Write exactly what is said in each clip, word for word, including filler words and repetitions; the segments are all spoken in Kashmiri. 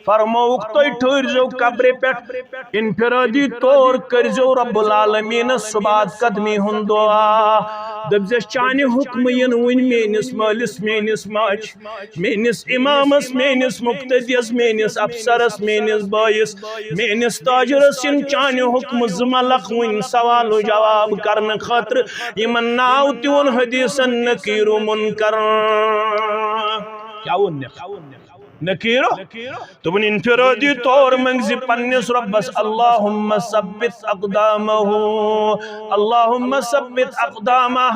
فرمووُکھ، تُہۍ ٹھٔہرزیو قبرِ پٮ۪ٹھ، انفرادی طور کٔرزیو رب العالمینس ثبات قدمی ہُنٛد دعا۔ دٔپزٮ۪س، چانہِ حُکمہٕ یِن وٕنۍ میٲنِس مٲلِس، میٲنِس ماجہِ، میٲنِس امامس، میٲنِس مقتدیس، میٲنِس افسرس، میٲنِس بٲیِس، میٲنِس تاجرس یِن چانہِ حُکمہٕ زٕ ملک وٕنۍ سوال و جواب کرنہٕ خٲطرٕ۔ یِمن ناو تہِ ووٚن حدیثن نکیر و منکر۔ کیٛاہ ووٚن نکیر؟ نکیرو۔ دوٚپُن، انفرادی طور منٛگزِ پننِس رۄبس، اللہم ثبت اقدامہ، اللہم ثبت اقدامہ۔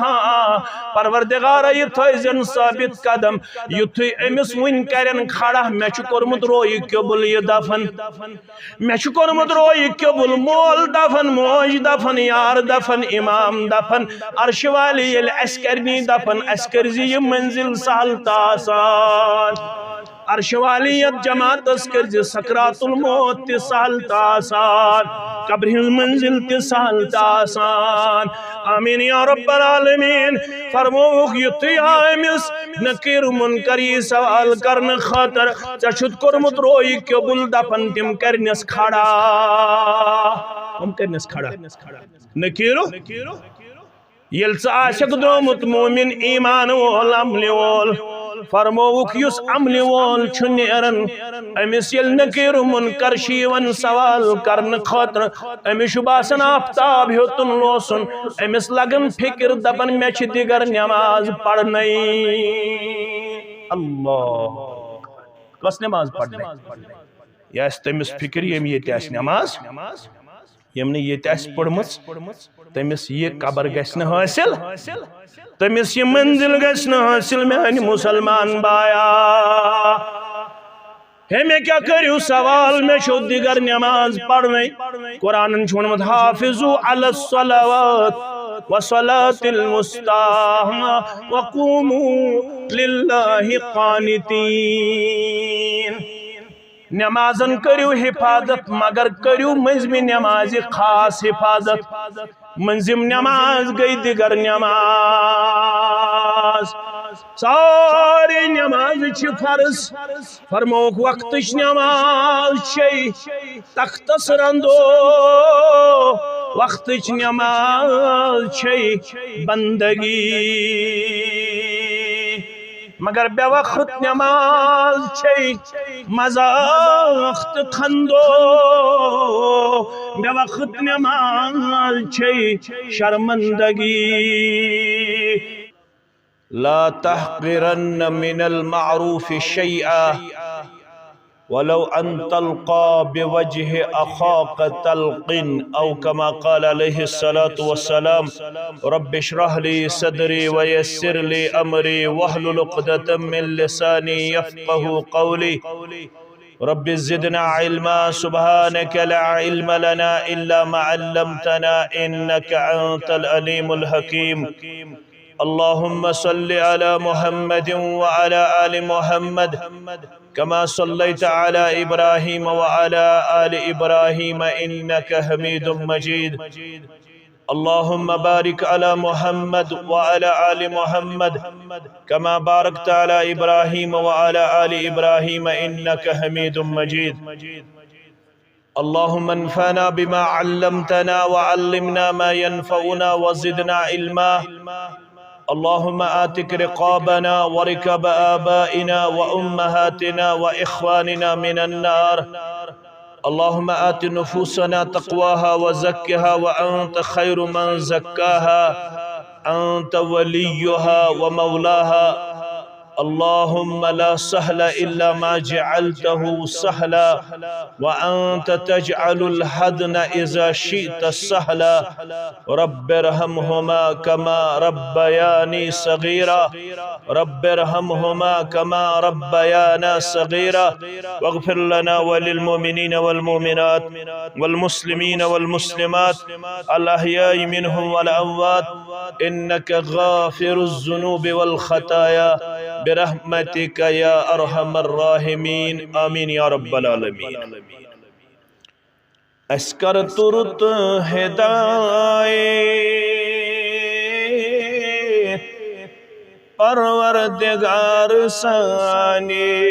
پروردگارا، یہِ تھٲیزٮ۪ن ثابت قدم۔ یُتھُے أمِس وٕنۍ کرن کھڑا، مےٚ چھُ کوٚرمُت رویہِ قبول یہِ دفن، مےٚ چھُ کوٚرمُت رویہِ قبول، مول دفن، موج دفن، یار دفن، امام دفن۔ عرش والی ییٚلہِ اَسہِ کرنی دفن، اَسہِ کٔرزِ یہِ منزل سہل تہٕ آسان۔ عرش والی یتھ جماعتس کٔرزِ سکرات الموت تہِ سہل تہٕ آسان، قبرِ ہٕنٛز منزل تہِ سہل تہٕ آسان۔ آمین یا رب العالمین۔ فرمووُکھ، یُتھُے آو أمِس نکیر منکر یہِ سوال کرنہٕ خٲطرٕ، ژےٚ چھُتھ کوٚرمُت رویہِ قبول دفن، تِم کرنس کھڑا۔ کم کرنس کھڑا؟ نکیرو۔ ییٚلہِ ژٕ آسکھ درٛامُت مومن، ایمان وول، عملہِ وول، فرمووُکھ، یُس عملہِ وول چھُ نیران، أمِس ییٚلہِ نکیر منکر چھِ یِوان سوال کرنہٕ خٲطرٕ، أمِس چھُ باسان آفتاب ہیوٚتُن لوسُن، أمِس لگان فکر، دپان، مےٚ چھِ دِگر نماز پرنَے۔ اللہ، کۄس نماز پرنَے؟ یہِ آسہِ تٔمِس فکر، ییٚمۍ ییٚتہِ آسہِ نماز، ییٚمۍ نہٕ ییٚتہِ آسہِ پٔرمٕژ، تٔمِس یہِ قبر گژھِ نہٕ حٲصِل، تٔمِس یہِ منزل گژھِ نہٕ حٲصِل، میانہِ مسلمان بایا۔ ہے، مےٚ کیٛاہ کٔرِو سوال، مےٚ چھو دِگر نماز پرنَے۔ قرآنن چھُ ووٚنمُت، حافظوا علی الصلوات وصلاة الوسطی وقوموا للہ قانتین۔ نمازن کٔرِو حفاظت، مگر کٔرِو مٔنٛزمہِ نمازِ خاص حفاظت۔ مٔنٛزِم نماز گٔے دِگر نماز۔ سارے نمازٕ چھِ فرض۔ فرمووُکھ، وقتٕچ نماز چھے تختس رندو، وقتٕچ نماز چھے بندگی۔ مگر بے وقت نماز چھے مذاق تہٕ خندو، بے وقت نماز چھے شرمندگی۔ لا تحقرن من المعروف شيئا ولو أن تلقى بوجه أخاك طلق، أو كما قال عليه الصلاة والسلام. رب اشرح لي صدري ويسر لي أمري واحلل عقدة من لساني يفقه قولي. رب زدنا علما، سبحانك لا علم لنا إلا ما علمتنا إنك أنت العليم الحكيم. اللهم صل على محمد وعلى آل محمد كما صليت على إبراهيم وعلى آل إبراهيم إنك حميد مجيد. اللهم بارك على محمد وعلى آل محمد كما باركت على إبراهيم وعلى آل إبراهيم إنك حميد مجيد. اللهم انفعنا بما علمتنا وعلمنا ما ينفعنا وزدنا علما. اللهم اعتق رقابنا ورقاب آبائنا وأمهاتنا وإخواننا من النار. اللهم آت نفوسنا تقواها وزكها وأنت خير من زكاها، أنت وليها ومولاها. اللهم لا سهل إلا ما جعلته سهلا، وأنت تجعل الحزن إذا شئت سهلا. رب ارحمهما كما ربياني صغيرا. رب ارحمهما كما ربيانا صغيرا. واغفر لنا وللمؤمنين والمؤمنات والمسلمين والمسلمات الأحياء منهم والأموات إنك غافر الذنوب والخطايا برحمتك يا أرحم الراحمين. آمين يا رب العالمين. اسہِ کر تُرُت ہدایت پروردگار سانہِ۔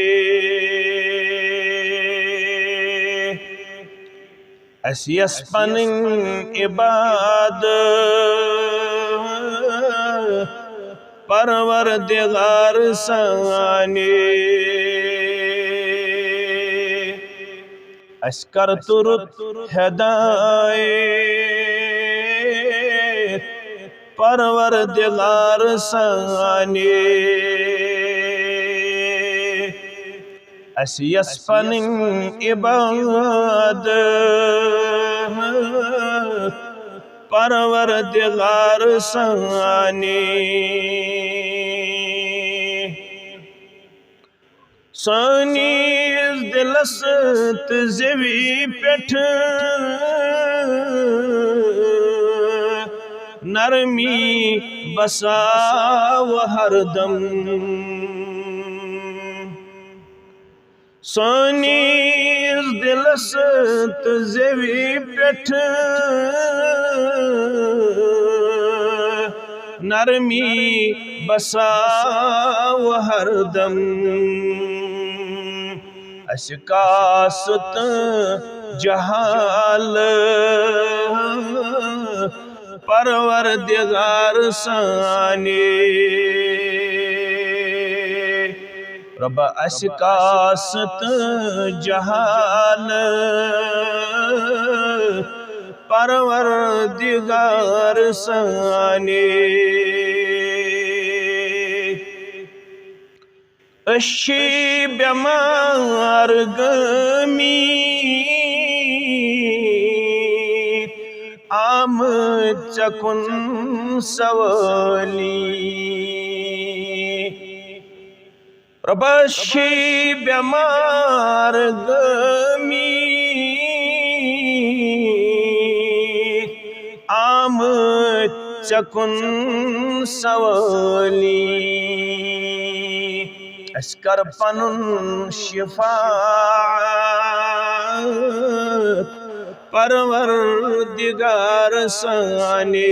اَسہِ یَس پَنٕنۍ عبادت پروردگار سانہِ، اَسہِ کر تُرُت ہدایت پروردگار سانہِ۔ اَسہِ یَس پَنٕنۍ عبادت پروردگار سانہِ۔ سٲنِس دِلس تہٕ زیوِ پٮ۪ٹھ نرمی بساو ہردم۔ سٲنِس دِلس تہٕ زیوِ پٮ۪ٹھ نرمی بساو ہردم۔ اَسہِ کاسہٕ تہٕ جہالہٕ پروردگار سانہِ۔ رۄبا، اَسہِ کاسہٕ تہٕ جہالہٕ پروردگار سانہِ۔ أسۍ چھِ بٮ۪مار گٲمٕتۍ، آمٕتۍ ژےٚ کُن سوٲلی۔ رۄبا، أسۍ چھِ بٮ۪مار گٲمٕتۍ، آمٕتۍ ژےٚ کُن سوٲلی۔ اَسہِ کر پنُن شفاعت پروردگار سانہِ۔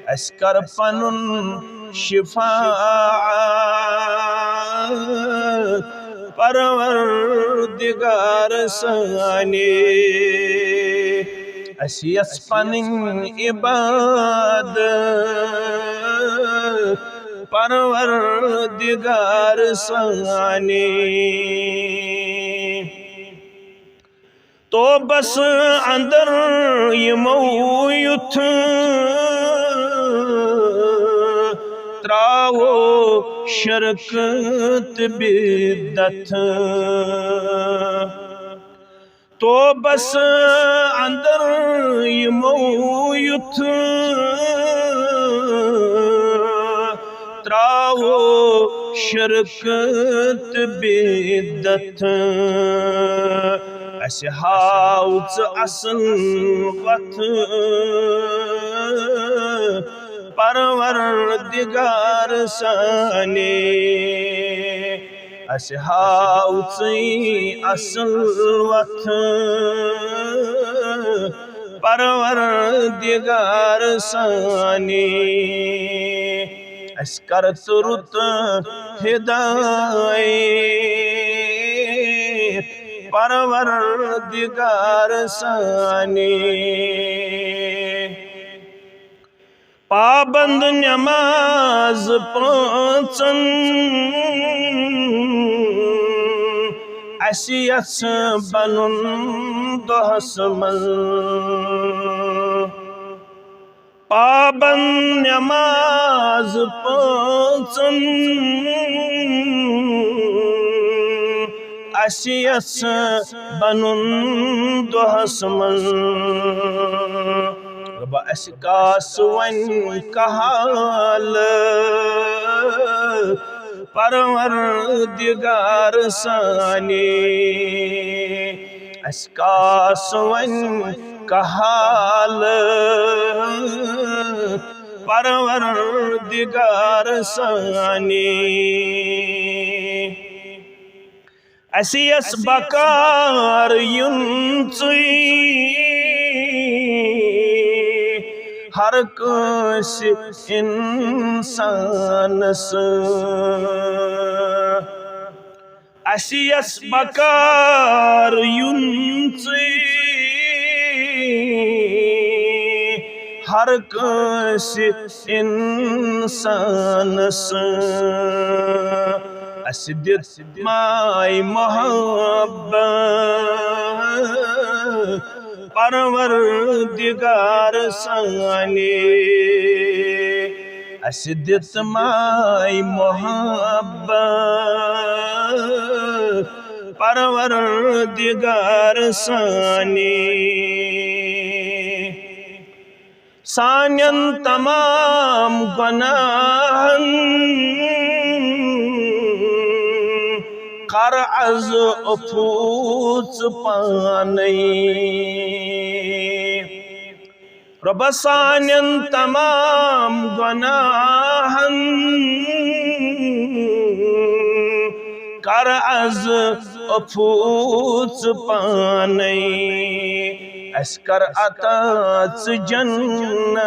اَسہِ کر پنُن شفاعت پروردگار سانہِ۔ اَسہِ یَس پنٕنۍ عبادت پروردگار سانہِ۔ توبس اندر یِمو یُتھ تراوو شرک تہٕ بدعت۔ توبس اندر یِمو یُتھ تراوو شرک تہٕ بدعت۔ اَسہِ ہاو ژٕ اصل وتھ پروردگار سانہِ۔ اَسہِ ہاو ژٕے اصل وتھ پروردگار سانہِ۔ اَسہِ کر تُرُت ہدایت پروردگار سانہِ۔ پابند نماز پانٛژن اَسہِ یَژھ بنُن دۄہس منٛز۔ پابند نماز پانٛژن اَسہِ یَژھ بنُن دۄہس منٛز۔ رۄبا، اَسہِ کاسہٕ وۄنۍ کہالہٕ پروردگار سانہِ۔ اَسہِ کاسہٕ وۄنۍ کہالہٕ پروردگار سانہِ۔ اَسہِ یَس بکار یُن ژٕے ہر کٲنٛسہِ اِنسانس۔ اَسہِ یَس بکار یُن ژٕے ہر کٲنٛسہِ اِنسانَس۔ اَسہِ دِژ ماے محبت پروردگار سانہِ۔ اَسہِ دِژ ماے محبت پروردگار سانہِ۔ سانٮ۪ن تمام گۄناہن کر عرض عفو ژٕ پانے۔ رۄبہ سانٮ۪ن تمام گۄناہن کر عرض عفو ژٕ پانے۔ اَسہِ کر عطا ژٕ جنت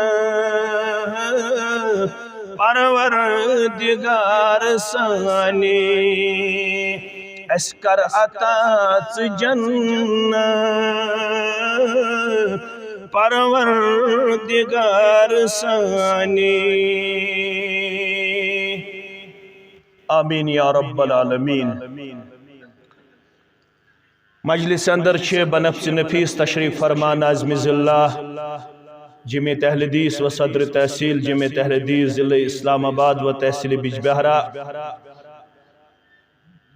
پروردگار سانہِ۔ اَسہِ کر عطا ژٕ جنت پروردگار سانہِ۔ آمین یا رب العالمین۔ مجلس اندر چھِ بنفس نفیس تشریف فرما ناظم ضلع جمعیت اہل حدیث و صدر تحصیل جمعیت اہل حدیث ضلع اسلام آباد و تحصیل بجبہرہ،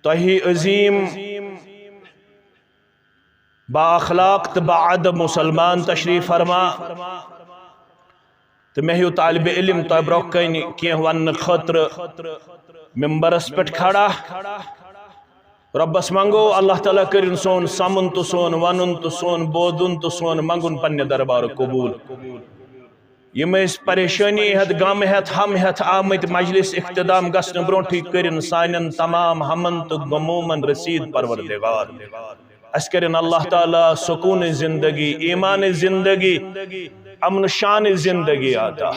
تۄہہِ عظیم، با اخلاق تہٕ با ادب مسلمان تشریف فرما۔ تہٕ مےٚ ہیوٗ طالب علم تۄہہِ برٛونٛہہ کنہِ کینٛہہ وننہٕ خٲطرٕ ممبرس پٮ۪ٹھ کھڑا۔ رۄبس منٛگو، اللہ تعالیٰ کٔرِن سون سمُن تہٕ سون ونُن تہٕ سون بوزُن تہٕ سون منٛگُن پننہِ دربارُک قبوٗل۔ یِم أسۍ پریشٲنی ہٮ۪تھ، غم ہٮ۪تھ، ہم ہٮ۪تھ آمٕتۍ مجلس اختتام گژھنہٕ برونٛٹھٕے کٔرِن سانٮ۪ن تمام ہمن تہٕ غمومن رسیٖد پروردگار۔ اَسہِ کٔرِن اللہ تعالیٰ سکوٗن زندگی، ایمان زندگی، امن شان زندگی عطا۔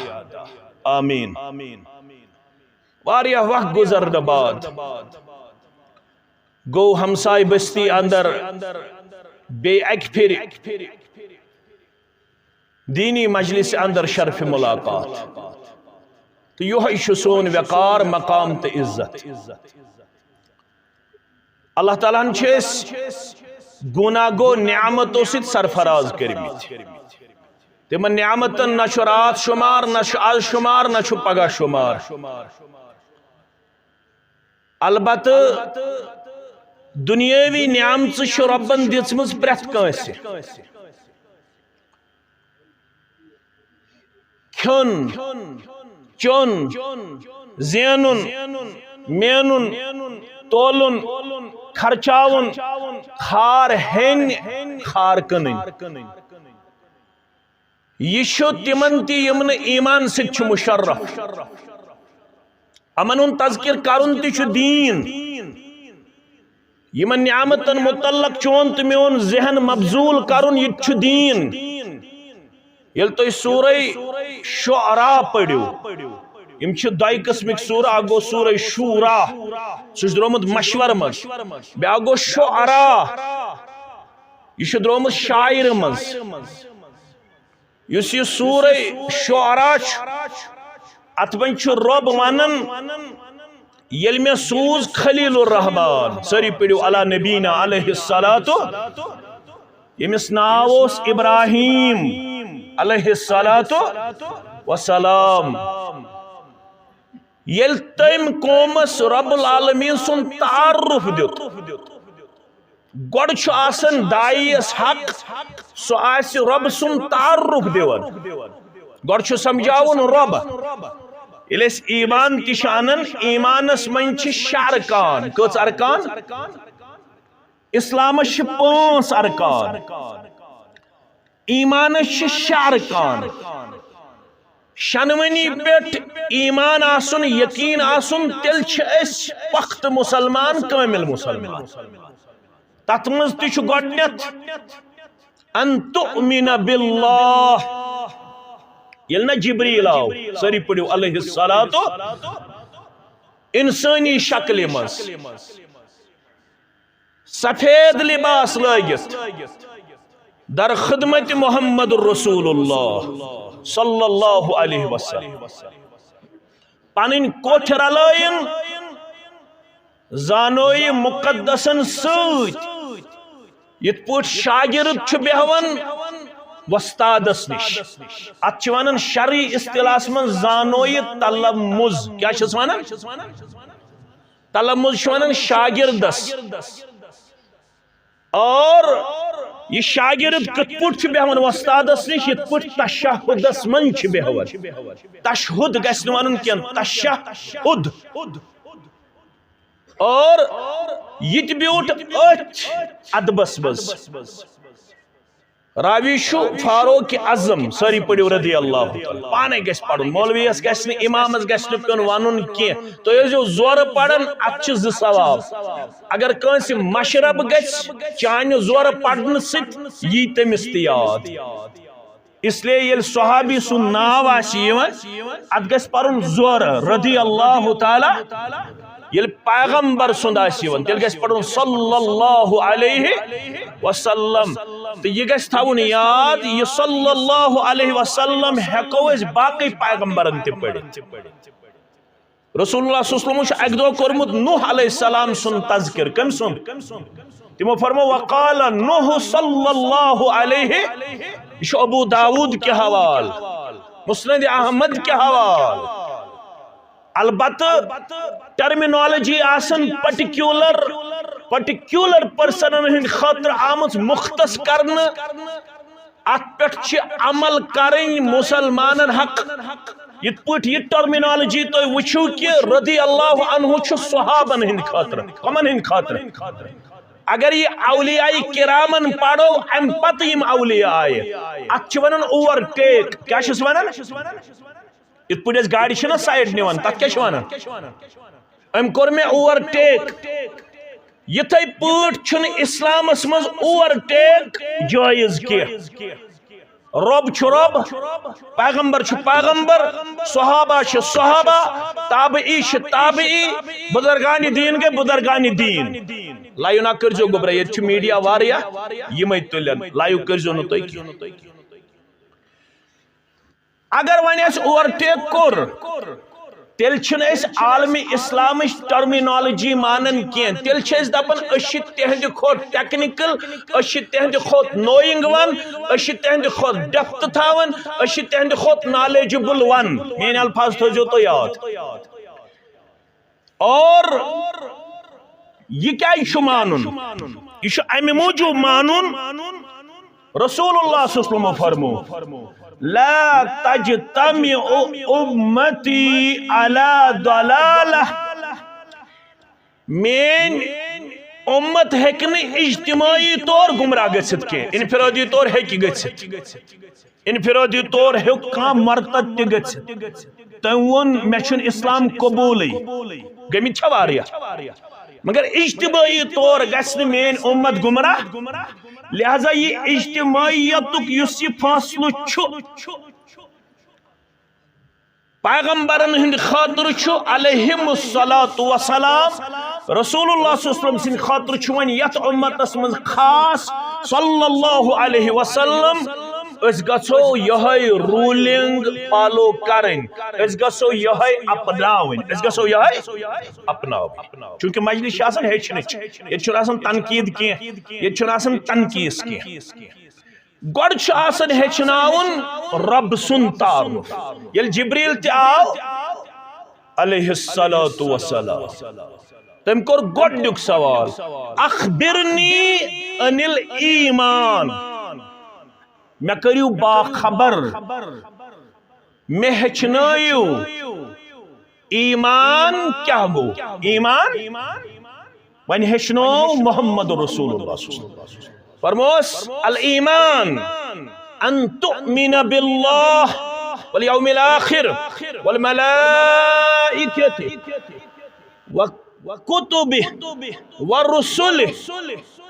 آمین۔ واریاہ وقت گزرنہٕ بعد گوٚو ہمسایہِ بستی اندر بیٚیہِ اکہِ پھِرِ دینی مجلس اندر شرف ملاقات۔ تہٕ یۄہے چھُ سون وقار، مقام تہٕ عزت۔ اللہ تعالیٰ ہن چھِ أسۍ گونا گو نعمتو سۭتۍ سرفراز کٔرمٕتۍ۔ تِمن نعمتن نہ چھُ راتھ شمار، نہ چھُ از شمار، نہ چھُ پگاہ شمار۔ البتہٕ دُنیٲوی نعمژٕ چھِ رۄبن دِژمٕژ پرٛٮ۪تھ کٲنٛسہِ۔ کھیوٚن، چیوٚن، زینُن، مینُن، تولُن، خرچاوُن، خار ہیٚنۍ، خار کٕنٕنۍ۔ یہِ چھُ تِمن تہِ یِم نہٕ ایمان سۭتۍ چھِ مشرف۔ یِمن ہُنٛد تذکر کرُن تہِ چھُ دیٖن۔ یِمن نعمتن متعلق چون تہٕ میون ذہن مبذول کرُن، یہِ تہِ چھُ دیٖن۔ ییٚلہِ تُہۍ سورہ شعراء پٔرِو، یِم چھِ دۄیہِ قٕسمٕکۍ سورہ، اکھ گوٚو سورہ شورا، سُہ چھُ درٛامُت مشورٕ منٛز، بیٛاکھ گوٚو شعراء، یہِ چھُ درٛامُت شاعرٕ منٛز۔ یُس یہِ سورہ شعراء چھُ، اتھ منٛز چھُ رۄب ونان، ییٚلہِ مےٚ سوٗز خلیل الرحمان، سٲری پٔرِو علی نبینا علیہ الصلوۃ، ییٚمِس ناو اوس ابراہیم علیہ الصلوۃ والسلام۔ ییٚلہِ تٔمۍ قومس رب العالمین سُنٛد تعارف دیُت، گۄڈٕ چھُ آسان داعیَس حق، سُہ آسہِ رۄب سُنٛد تعارُف دِوان۔ گۄڈٕ چھُ سمجھاوُن رۄب۔ ییٚلہِ أسۍ ایمان تہِ چھِ اَنان، ایمانَس منٛز چھِ شےٚ ارکان۔ کٔژ ارکان؟ اِسلامَس چھِ پانٛژھ ارکان۔ ایمانس چھِ شےٚ ارکان۔ شنونی پٮ۪ٹھ ایمان آسُن، یقین آسُن، تیٚلہِ چھِ أسۍ پختہٕ مسلمان، کٲمل مسلمان۔ تتھ منٛز تہِ چھُ گۄڈٕنٮ۪تھ ان تؤمن باللہ۔ ییٚلہِ نہ جبریل آو، سٲری پٔرِو علیہ الصلوۃ، انسٲنی شکلہِ منٛز۔ سفید لباس لٲگِتھ در خدمت محمد رسول اللہ صلی اللہ علیہ وسلم۔ پنٕنۍ کوٹھۍ رلٲیِن زانویہِ مقدسن سۭتۍ، یِتھ پٲٹھۍ شاگرد چھُ بیہوان وۄستادس نِش۔ اتھ چھِ ونان شرعی اصطلاحس منٛز زانویہِ تلمذ۔ کیٛاہ چھِس ونان؟ تلمذ چھِ ونان شاگردس۔ اور یہِ شاگرد کِتھ پٲٹھۍ چھُ بیہوان وۄستادس نِش؟ یِتھ پٲٹھۍ تشہدس منٛز چھُ بیہوان۔ تشہد گژھِ نہٕ ونُن کینٛہہ، تشہد۔ اور یہِ تہِ بیوٗٹھ أتھۍ ادبس منٛز۔ راوی چھُ فاروق اعظم، سٲری پٔرِو رضی اللہ تعالیٰ۔ پانے گژھِ پرُن، مولویس گژھِ نہٕ، امامس گژھِ نہٕ پیوٚن ونُن کینٛہہ۔ تُہۍ ٲسۍزیو زورٕ پران، اتھ چھِ زٕ ثواب۔ اگر کٲنٛسہِ مشرب گژھِ، چانہِ زورٕ پرنہٕ سۭتۍ یی تٔمِس تہِ یاد۔ اس لیے ییٚلہِ صحابی سُنٛد ناو آسہِ یِوان، اتھ گژھِ پرُن زورٕ رضی اللہ تعالیٰ۔ ییٚلہِ پیغمبر سُنٛد آسہِ یِوان، تیٚلہِ گژھِ پرُن صلی اللہ علیہ وسلم۔ تہٕ یہِ گژھِ تھاوُن یاد، یہِ صلی اللہ علیہ وسلم ہٮ۪کو أسۍ باقٕے پیغمبرن تہِ پٔرِتھ۔ رسول اللہ صلی اللہ علیہ وسلم چھُ اکہِ دۄہ کوٚرمُت نوح علیہ السلام سُنٛد تذکر۔ کٔمۍ سُنٛد؟ تِمو فرمو، "وقال نوح صلی اللہ علیہ"۔ یہِ چھُ ابو داؤد کہِ حوالہٕ، مسند احمد کہِ حوالہٕ۔ البتہٕ ٹرمینالوجی آسن پرٹیکولر، پرٹیکولر پرسنن ہٕنٛدِ خٲطرٕ آمٕژ مختص کرنہٕ۔ اتھ پٮ۪ٹھ چھِ عمل کرٕنۍ مسلمانن حق۔ یِتھ پٲٹھۍ یہِ ٹرمینالوجی تُہۍ وٕچھِو کہِ رضی اللہ عنہ چھُ صحابن ہٕنٛدِ خٲطرٕ۔ کمن ہٕنٛدِ خٲطرٕ؟ اگر یہِ اولیاء کرامن پرو، امہِ پتہٕ یِم اولیاء آیہِ، اتھ چھِ ونان اوور ٹیک۔ کیٛاہ چھِس ونان؟ یِتھ پٲٹھۍ أسۍ گاڑِ چھِنہ سایڈ نِوان، تتھ کیٛاہ چھِ ونان؟ أمۍ کوٚر مےٚ اوور ٹیک۔ یِتھے پٲٹھۍ چھُنہٕ اسلامس منٛز اوور ٹیک جٲیز کینٛہہ۔ رۄب چھُ رۄب، پیغمبر چھُ پیغمبر، صحابہ چھِ صحابہ، تابعی چھِ تابعی، بزرگان دین گٔے بزرگان دین۔ لایو نہ کٔرزیو گوٚبرا، ییٚتہِ چھُ میڈیا واریاہ، یِمے تُلن، لایو کٔرزیو نہٕ تُہۍ کینٛہہ۔ اگر وۄنۍ اَسہِ اوور ٹیک کوٚر، تیٚلہِ چھِنہٕ أسۍ عالمِ اسلامٕچ ٹرمینالوجی مانان کینٛہہ۔ تیٚلہِ چھِ أسۍ دَپان، أسۍ چھِ تِہنٛدِ کھۄتہٕ ٹیکنیکل، أسۍ چھِ تِہنٛدِ کھۄتہٕ نوئنگ ون، أسۍ چھِ تِہنٛدِ کھۄتہٕ ڈیپتھ تھاوان، أسۍ چھِ تِہنٛدِ کھۄتہٕ نالیجبل ون۔ میٲنۍ الفاظ تھٲیزیو تُہۍ یاد۔ اور یہِ کیٛازِ چھُ مانُن؟ یہِ چھُ اَمہِ موٗجوٗب مانُن، رسول اللہ صلی اللہ علیہ وسلم فرمو، "لا تجتمع امتی علی ضلالہ"۔ میٲنۍ اُمت ہیٚکہِ نہٕ اجتماعی طور گمراہ گٔژھِتھ کینٛہہ، انفرادی طور ہیٚکہِ گٔژھِتھ۔ انفرادی طور ہیوٚک کانٛہہ مرتد تہِ گٔژھِتھ۔ تٔمۍ ووٚن، "مےٚ چھُنہٕ اسلام قبوٗلٕے۔" گٔمٕتۍ چھا واریاہ؟ مگر اجتماعی طور گژھِ نہٕ میٲنۍ اُمت گمراہ۔ لہذا یہِ اجتماعیتُک یُس یہِ فٲصلہٕ چھُ، پیغمبرن ہٕنٛدِ خٲطرٕ چھُ علیہم الصلوۃ والسلام، رسول اللہ صلی اللہ علیہ وسلم سٕنٛدِ خٲطرٕ چھُ وۄنۍ یتھ اُمتس منٛز خاص صلی اللہ علیہ وسلم، أسۍ گژھو یِہوٚے روٗلِنٛگ فالو کرٕنۍ، أسۍ گژھو یِہوٚے اپناوٕنۍ، أسۍ گژھو یِہوٚے اپناوٕنۍ۔ چونکہ مجلس چھِ آسان ہیٚچھنٕچ، ییٚتہِ چھُنہٕ آسان تنقید کینٛہہ، ییٚتہِ چھُنہٕ آسان تنقیٖص کینٛہہ۔ گۄڈٕ چھُ آسان ہیٚچھناوُن رۄب سُنٛد تعارُف۔ ییٚلہِ جبریل تہِ آو علیہ الصلوۃ والسلام، تٔمۍ کوٚر گۄڈٕنیُک سوال، "اخبرنی عن الایمان"، مےٚ کٔرِو باخبر، مےٚ ہیٚچھنٲیِو ایمان کیٛاہ گوٚو؟ ایمان وۄنۍ ہیٚچھنو محمد رسول اللہ صلی اللہ علیہ وسلم۔ فرموس، "الایمان ان تؤمن باللہ والیوم الاخر والملائکۃ وکتبہ ورسلہ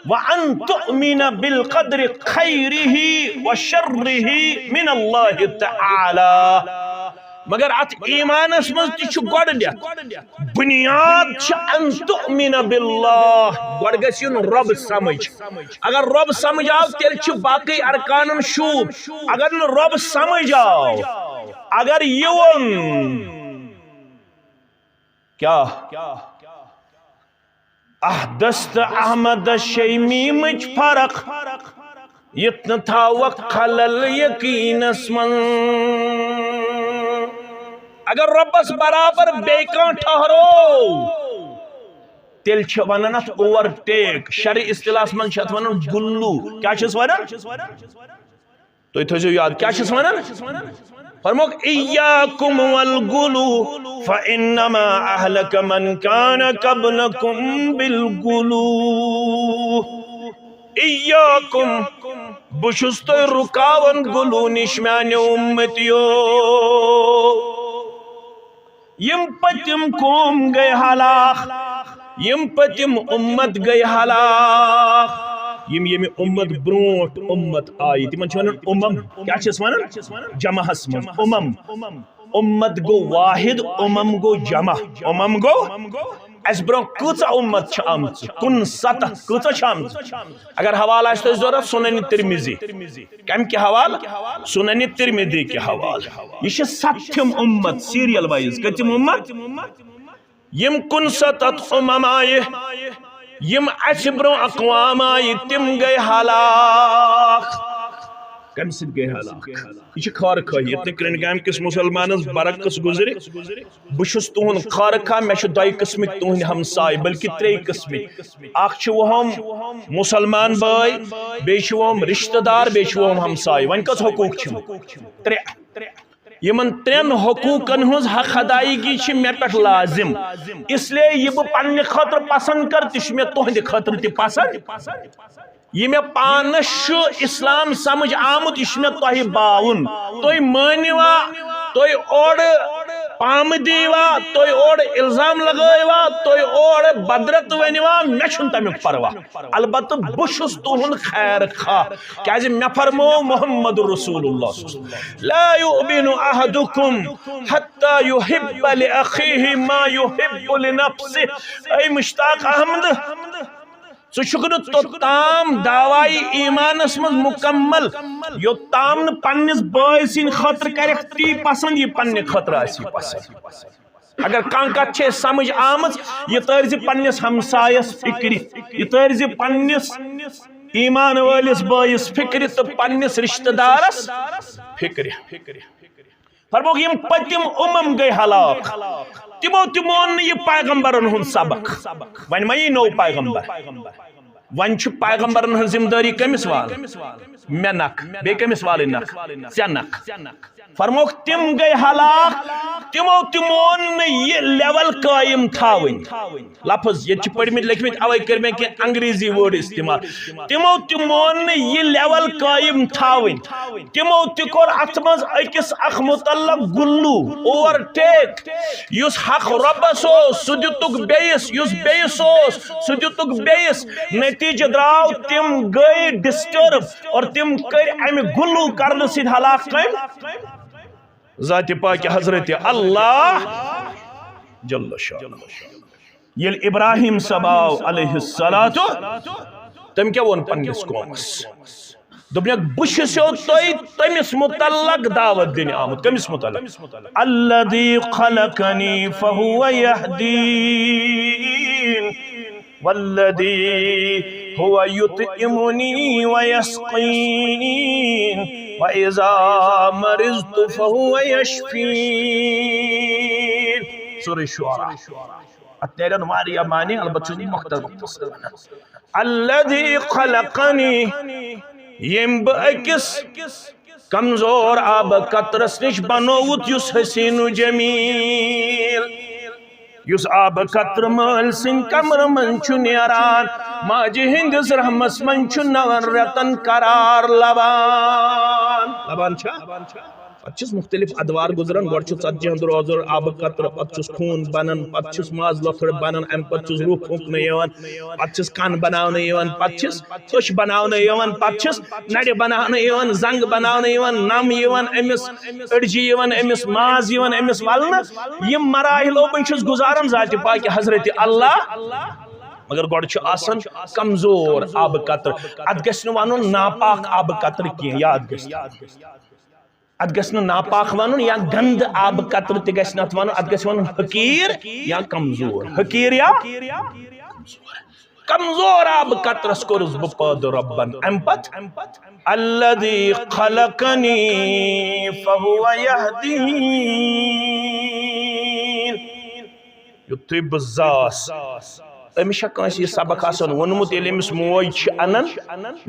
وان تؤمن بالقدر خیرہ وشرہ من اللہ تعالی۔" مگر اتھ ایمانس منٛز تہِ چھُ گۄڈٕنیتھ بنیاد چھِ ان تؤمن باللہ، گۄڈٕ گژھِ یُن رۄب سمجھ۔ اگر رۄب سمجھ آو، تیٚلہِ چھِ باقٕے ارکانن شوٗب۔ اگر نہٕ رۄب سمجھ آو، اگر یہِ ووٚن، کیٛاہ؟ احدث تہٕ احمد شیمیمٕچ فرق، یتھ نہٕ تھاوکھ خلل یقینس منٛز۔ اگر رۄبس برابر بیٚیہِ کانٛہہ ٹھہرو، تیٚلہِ چھِ ونان اتھ اوور ٹیک۔ شرعی اصطلاحس منٛز چھِ اتھ ونان گلو۔ کیٛاہ چھِس ونان؟ تُہۍ تھٲیزیو یاد، کیٛاہ چھِس ونان؟ فرموکھ، "ایاکم والغلو فانما اہلک من کان قبلکم بالغلو۔" ایاکم، بہٕ چھُس تۄہہِ رُکاوان غلو نِش، میانیو اُمتیو۔ یِم پٔتِم قوم گٔے ہلاک، یِم پٔتِم اُمت گٔے ہلاک، یِم ییٚمہِ اُمت برونٛٹھ اُمت آیہِ، تِمن چھِ ونان اُمم۔ کیٛاہ چھِس ونان؟ جمعس منٛز اُمم۔ اُمت گوٚو واحد، اُمم گوٚو جمع۔ اُمم گوٚو، اَسہِ برونٛہہ کۭژاہ اُمت چھِ آمژٕ؟ کُنسَتتھ۔ کۭژاہ چھِ آمژٕ؟ اگر حوالہٕ آسہِ تۄہہِ ضروٗرت، سُنن ترمذی۔ کمہِ کہِ حوالہٕ؟ سنن ترمذی کہِ حوالہٕ۔ یہِ چھِ ستھِم اُمت، سیریل وائز۔ کٔژِم اُمت؟ یِم کُنسَتتھ اُمم آیہِ، یِم اَسہِ برونٛہہ اقوام آیہِ، تِم گٔے ہلاک۔ کمہِ سۭتۍ گٔے ہلاک؟ یہِ چھِ خٲر خواہی۔ ییٚتہِ نہٕ کرٛنٛڈ گامہِ کِس مُسلمانس برعکس گُزرِ، بہٕ چھُس تُہُنٛد خٲر خواہ، مےٚ چھِ دۄیہِ قٕسمٕکۍ تُہٕنٛدۍ ہمساے، بلکہِ ترٛیٚیہِ قٕسمٕکۍ۔ اکھ چھِ وُہم مُسلمان بٲے، بیٚیہِ چھِ وُہم رشتہٕ دار، بیٚیہِ چھِ وُہم ہمساے۔ وۄنۍ کٔژ حقوٗق چھِم؟ ترٛےٚ۔ یِمن ترٛٮ۪ن حقوٗقن ہٕنٛز حق ادائیگی چھِ مےٚ پٮ۪ٹھ لازم۔ اس لیے یہِ بہٕ پننہِ خٲطرٕ پسند کرٕ، تہِ چھُ مےٚ تُہنٛدِ خٲطرٕ تہِ پسند۔ یہِ مےٚ پانس چھُ اسلام سمجھ آمُت، یہِ چھُ مےٚ تۄہہِ باوُن۔ تُہۍ مٲنِوا، تُہۍ اورٕ پامہٕ دیٖوا، تُہۍ اورٕ الزام لگٲیوا، تُہۍ اورٕ بدرت ؤنِوا، مےٚ چھُنہٕ تمیُک پرواہ۔ البتہٕ بہٕ چھُس تُہُنٛد خیر خواہ، کیازِ مےٚ فرموو محمد رسول اللہ صلی اللہ علیہ وسلم، "لا یؤمن احدکم حتی یحب لأخیہ ما یحب لنفسہ۔" اے مشتاق احمد، ژٕ چھُکھ نہٕ توٚتام دعوی ایمانس منٛز مکمل، یوٚتام نہٕ پننِس بٲے سٕنٛدِ خٲطرٕ کرکھ تی پسند، یہِ پننہِ خٲطرٕ آسی پسند۔ اگر کانٛہہ کتھ چھے سمجھ آمٕژ، یہِ تٲرۍ زِ پننِس ہمسایس فکرِ، یہِ تٲرۍ زِ پننِس ایمان وٲلِس بٲیِس فکرِ تہٕ پننِس رشتہٕ دارس فکرِ۔ فرموکھ، یِم پٔتِم اُمم گٔے ہلاک، تِمو تہِ مون نہٕ یہِ پیغمبرن ہُنٛد سبق۔ وۄنۍ ما یی نوٚو پیغمبر؟ وۄنۍ چھُ پیغمبرن ہٕنٛز ذمہٕ دٲری کٔمِس والٕنۍ؟ مےٚ نکھ۔ بیٚیہِ کٔمِس والٕنۍ نکھ؟ ژےٚ نکھ۔ فرموکھ، تِم گٔے ہلاک، تِمو تہِ مون نہٕ یہِ لیول قٲیِم تھاوٕنۍ۔ لفظ ییٚتہِ چھِ پٔرمٕتۍ لیکھمٕتۍ، اوے کٔرۍ مےٚ کینٛہہ انگریزی وٲڈ استعمال۔ تِمو تہِ مون نہٕ یہِ لیول قٲیِم تھاوٕنۍ۔ تِمو تہِ کوٚر اتھ منٛز أکِس اکھ متعلق گُلو، اوور ٹیک۔ یُس حق رۄبس اوس، سُہ دِتُکھ بیٚیِس، یُس بیٚیِس اوس، سُہ دِتُکھ بیٚیِس۔ نتیجہ درٛاو، تِم گٔے ڈسٹرب اور تِم کٔرۍ امہِ گُلو کرنہٕ سۭتۍ ہلاک۔ کٔمۍ؟ ذاتِ پاکِ حضرت اللہ جل شانہ۔ ییٚلہِ ابراہیم صٲب آو علیہ الصلوۃ، تٔمۍ کیٛاہ ووٚن پننِس قومس؟ دوٚپنَکھ، "بہٕ چھُسو تۄہہِ تٔمِس متعلق دعوت دِنہِ آمُت۔" کٔمِس متعلق؟ "الذی خلقنی فہو یہدین، والذی ہو یطعمنی ویسقین، واذا مرضت فہو یشفین۔" سورہ شعراء۔ اتھ نیرن واریاہ معنی، البتہ چھُس بہٕ مۄختصر مۄختصر ونان۔ الذی خلقنی، ییٚمۍ بہٕ أکِس کمزور آبہٕ قطرس نِش بنووُت، یُس حسین و جمیل، یُس آبہٕ قطرٕ مٲلۍ سٕنٛدِ کمرٕ منٛز چھُ نیران، ماجہِ ہٕنٛدِس رحمس منٛز چھُ نون رٮ۪تن قرار لبان۔ لبان چھا؟ پتہٕ چھِس مُختٔلِف ادوار گُزران۔ گۄڈٕ چھُ ژتجی ہن روزدر آبہٕ قطرٕ، پتہٕ چھُس خوٗن بنان، پتہٕ چھُس ماز لۄتھُر بنان، امہِ پتہٕ چھُس روح پھونٛکنہٕ یِوان، پتہٕ چھِس کن بناونہٕ یِوان، پتہٕ چھِس أچھ بناونہٕ یِوان، پتہٕ چھِس نرِ بناونہٕ یِوان، زنٛگ بناونہٕ یِوان، نم یِوان أمِس، أڈجہِ یِوان أمِس، ماز یِوان أمِس ولنہٕ۔ یِم مراحل اوبُن چھُس گُزاران ذاتِ پاکہِ حضرت اللہ۔ مگر گۄڈٕ چھُ آسان کمزور آبہٕ قطرٕ۔ اتھ گژھِ نہٕ ونُن ناپاک آبہٕ قطرٕ کینٛہہ، یاد گژھِ۔ اتھ گژھِ نہٕ ناپاک ونُن یا گندٕ آبہٕ قطرٕ تہِ گژھِ نہٕ اتھ ونُن، اتھ گژھِ ونُن حقیٖر یا کمزور۔ حقیٖر یا کمزور۔ کمزور آبہٕ قطرس کوٚرُس بہٕ پٲدٕ رۄبن۔ امہِ پتہٕ الذی خلقنی فہو یہدین۔ یُتھُے بہٕ زاس، أمِس چھا کٲنٛسہِ یہِ سبق آسان ووٚنمُت، ییٚلہِ أمِس موج چھِ انان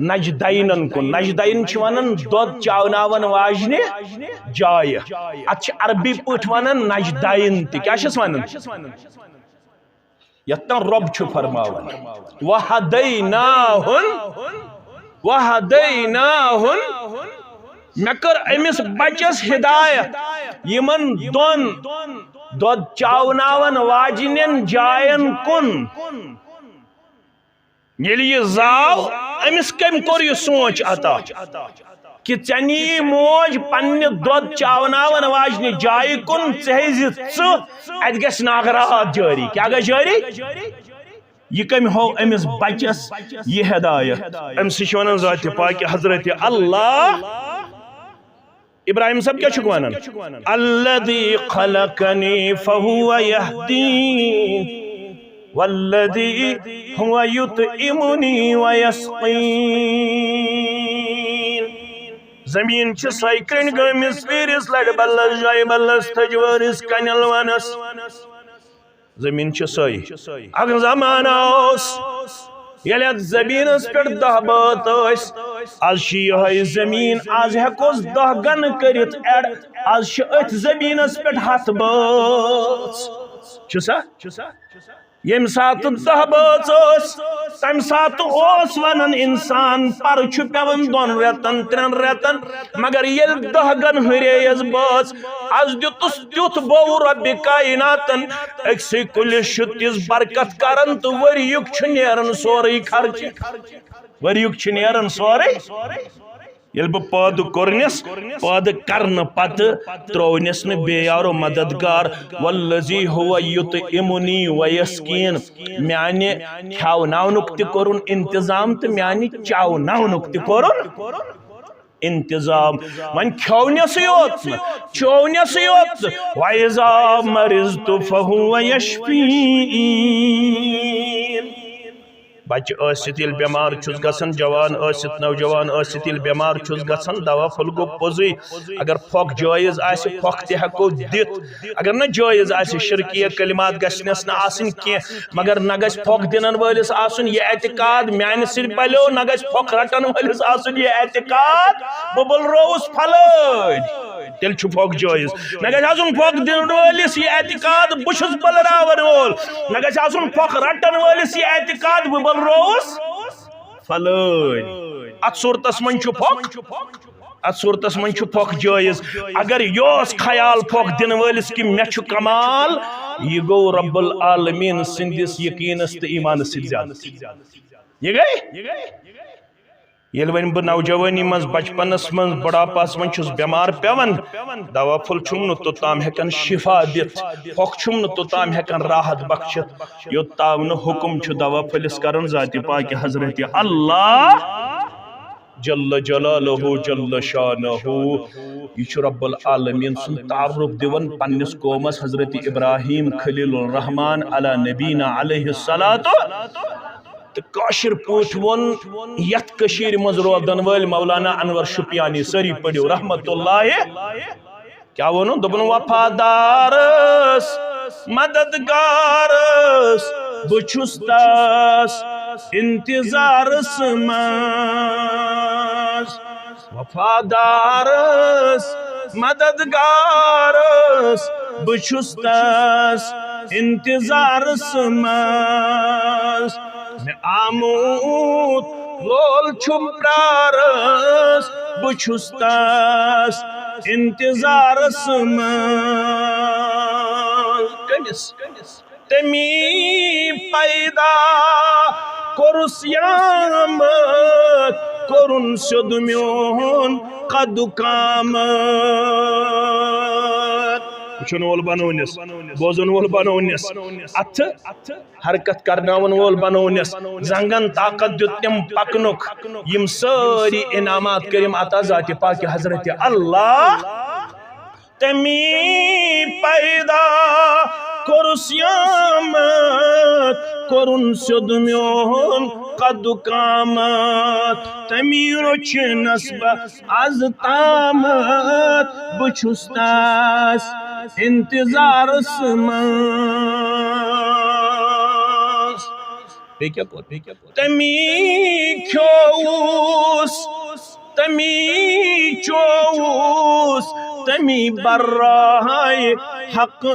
نجدینن کُن؟ نجدین چھِ ونان دۄد چاوناون واجنہِ جایہِ۔ اتھ چھِ عربی پٲٹھۍ ونان نجدین تہِ۔ کیٛاہ چھِس ونان؟ یتھ تام رۄب چھُ فرماوان، وہدیناہن، وہدیناہن، مےٚ کٔر أمِس بچس ہدایت یِمن دۄن دۄد چاوناون واجنٮ۪ن جاین کُن۔ ییٚلہِ یہِ زاو، أمِس کٔمۍ کوٚر یہِ سونٛچ عطا؟ کہِ ژےٚ نِیی موج پننہِ دۄد چاوناون واجنہِ جایہِ کُن، ژٕ ہیٚزِ ژٕ، اتہِ گژھِ ناگہٕ راتھ جٲری۔ کیٛاہ گژھِ جٲری؟ یہِ کٔمۍ ہوو أمِس بچس یہِ ہدایت؟ أمۍ سٕے چھِ ونان ذاتِ پاکہِ حضرت اللہ۔ ابراہیم صٲب کیٛاہ چھُکھ ونان؟ الذی خلقنی فہو یہدین والذی ہو یطعمنی ویسقین۔ زمین چھِ سۄے کرٛنٛڈۍ گٲمٕژ پیٖرِس لرِ بلس، جایہِ بلس، تھجہِ وٲرِس، کنٮ۪ل ونس۔ زمین چھِ سۄے۔ اکھ زمانہٕ اوس، ییٚلہِ اتھ زمینس پٮ۪ٹھ دہ بٲژ ٲسۍ۔ از چھِ یِہوٚے زمین، از ہٮ۪کوس دہ گنہٕ کٔرِتھ add۔ از چھِ أتھۍ زمینس پٮ۪ٹھ ہتھ بٲژ۔ چھُ سا؟ ییٚمہِ ساتہٕ دہ بٲژ ٲسۍ، تمہِ ساتہٕ اوس ونان انسان، پرٕ چھُ پٮ۪وان دۄن رٮ۪تن، ترٛٮ۪ن رٮ۪تن، مگر ییٚلہِ دہ گن ہُرییس بٲژ، از دیُتُس تیُتھ بوٚو رۄبِ کایناتن، أکسٕے کُلِس چھُ تِژھ برکت کران تہٕ ؤریُک چھُ نیران سورُے خرچہِ، ؤریُک چھُ نیران سورُے۔ ییٚلہِ بہٕ پٲدٕ کوٚرنس، پٲدٕ کرنہٕ پتہٕ ترٛوونس نہٕ بے یارو مددگار، والذی ہو یطعمنی ویسقین، میانہِ کھیاوناونُک تہِ کوٚرُن انتظام تہٕ میانہِ چاوناونُک تہِ کوٚرُن انتظام۔ وۄنۍ کھیونسٕے یوت نہٕ، چونسٕے یوت نہٕ، وَإِذَا مَرِضْتُ فَهُوَ يَشْفِينِ۔ بچہٕ ٲسِتھ ییٚلہِ بٮ۪مار چھُس گژھان، جوان ٲسِتھ، نوجوان ٲسِتھ ییٚلہِ بٮ۪مار چھُس گژھان، دوا پھوٚل گوٚو پوٚزُے۔ اگر پھۄکھ جٲیز آسہِ، پھۄکھ تہِ ہٮ۪کو دِتھ۔ اگر نہٕ جٲیز آسہِ، شرکیہ کلمات گژھنس نہٕ آسٕنۍ کینٛہہ، مگر نہ گژھِ پھۄکھ دِنن وٲلِس آسُن یہِ اعتقاد، میانہِ سۭتۍ پلیو، نہ گژھِ پھۄکھ رٹن وٲلِس آسُن یہِ اعتقاد، بہٕ بُلرووُس پھلٲنۍ۔ تیٚلہِ چھُ پھۄکھ جٲیز۔ نہ گژھِ آسُن پھۄکھ دِنہٕ وٲلِس یہِ اعتقاد، بہٕ چھُس بُلراوَن وول۔ نہ گژھِ آسُن پھۄکھ رَٹَن وٲلِس یہِ اعتقاد، بہٕ بُلرووُس فلٲنۍ۔ اَتھ صوٗرتَس منٛز چھُ پھۄکھ، اَتھ صوٗرتَس منٛز چھُ پھۄکھ جٲیز۔ اگر یہِ اوس خیال پھۄکھ دِنہٕ وٲلِس کہِ مےٚ چھُ کمال، یہِ گوٚو رب العالمین سٕنٛدِس یقیٖنَس تہٕ ایٖمانَس سۭتۍ زیادٕ۔ یہِ گٔے؟ ییٚلہِ وۄنۍ بہٕ نوجوٲنی منٛز، بچپنس منٛز، بُڑھاپس منٛز چھُس بٮ۪مار پٮ۪وان، دوا پھوٚل چھُم نہٕ توٚتام ہٮ۪کان شفا دِتھ، پھۄکھ چھُم نہٕ توٚتام ہٮ۪کان راحت بخشِتھ، یوٚتام نہٕ حُکم چھُ دوا پھٔلِس کران ذاتِ پاکہِ حضرت اللہ جل جلالہ جل شانہ۔ یہِ چھُ رب العالمین سُنٛد تعارُف دِوان پننِس قومس حضرت ابراہیم خلیل الرحمان علی نبینا علیہ الصلوۃ۔ تہٕ کٲشِر پٲٹھۍ ووٚن یَتھ کٔشیٖرِ منٛز روزَن وٲلۍ مولانا انور شُپیانی، سٲری پٔرِو رحمت اللہ۔ کیٛاہ ووٚنُن؟ دوٚپُن، وفادارس، مددگارس، بہٕ چھُس تس انتظارس منٛز۔ وفادارس، مددگارس، بہٕ چھُس تس انتظارس منٛز۔ مےٚ آمُت لول چھُم پرارس، بہٕ چھُس تس انتظارس منٛز۔ کٔمِس؟ تٔمی پیدا کوٚرُس یامت، کوٚرُن سیوٚد میون قد و قامت۔ وٕچھن وول بنونس، بوزن وول بنونس، اتھٕ حرکت کرناون وول بنونس، زنگن طاقت دیُت تٔمۍ پکنُک۔ یِم سٲری انعامات کٔرِم عطا ذاتِ پاکِ حضرت اللہ۔ تٔمی پیدا کوٚرُس یامت، کوٚرُن سیوٚد میون قد و قامت۔ تٔمی رٔچھنس بہٕ از تامتھ، بہٕ چھُس تس انتظارس منٛز۔ بیٚیہِ کیٛاہ کوٚر؟ بیٚیہِ کیٛاہ کوٚر؟ تٔمی کھیوٚوُس، تٔمی چوٚوُس، تٔمی برایہِ حق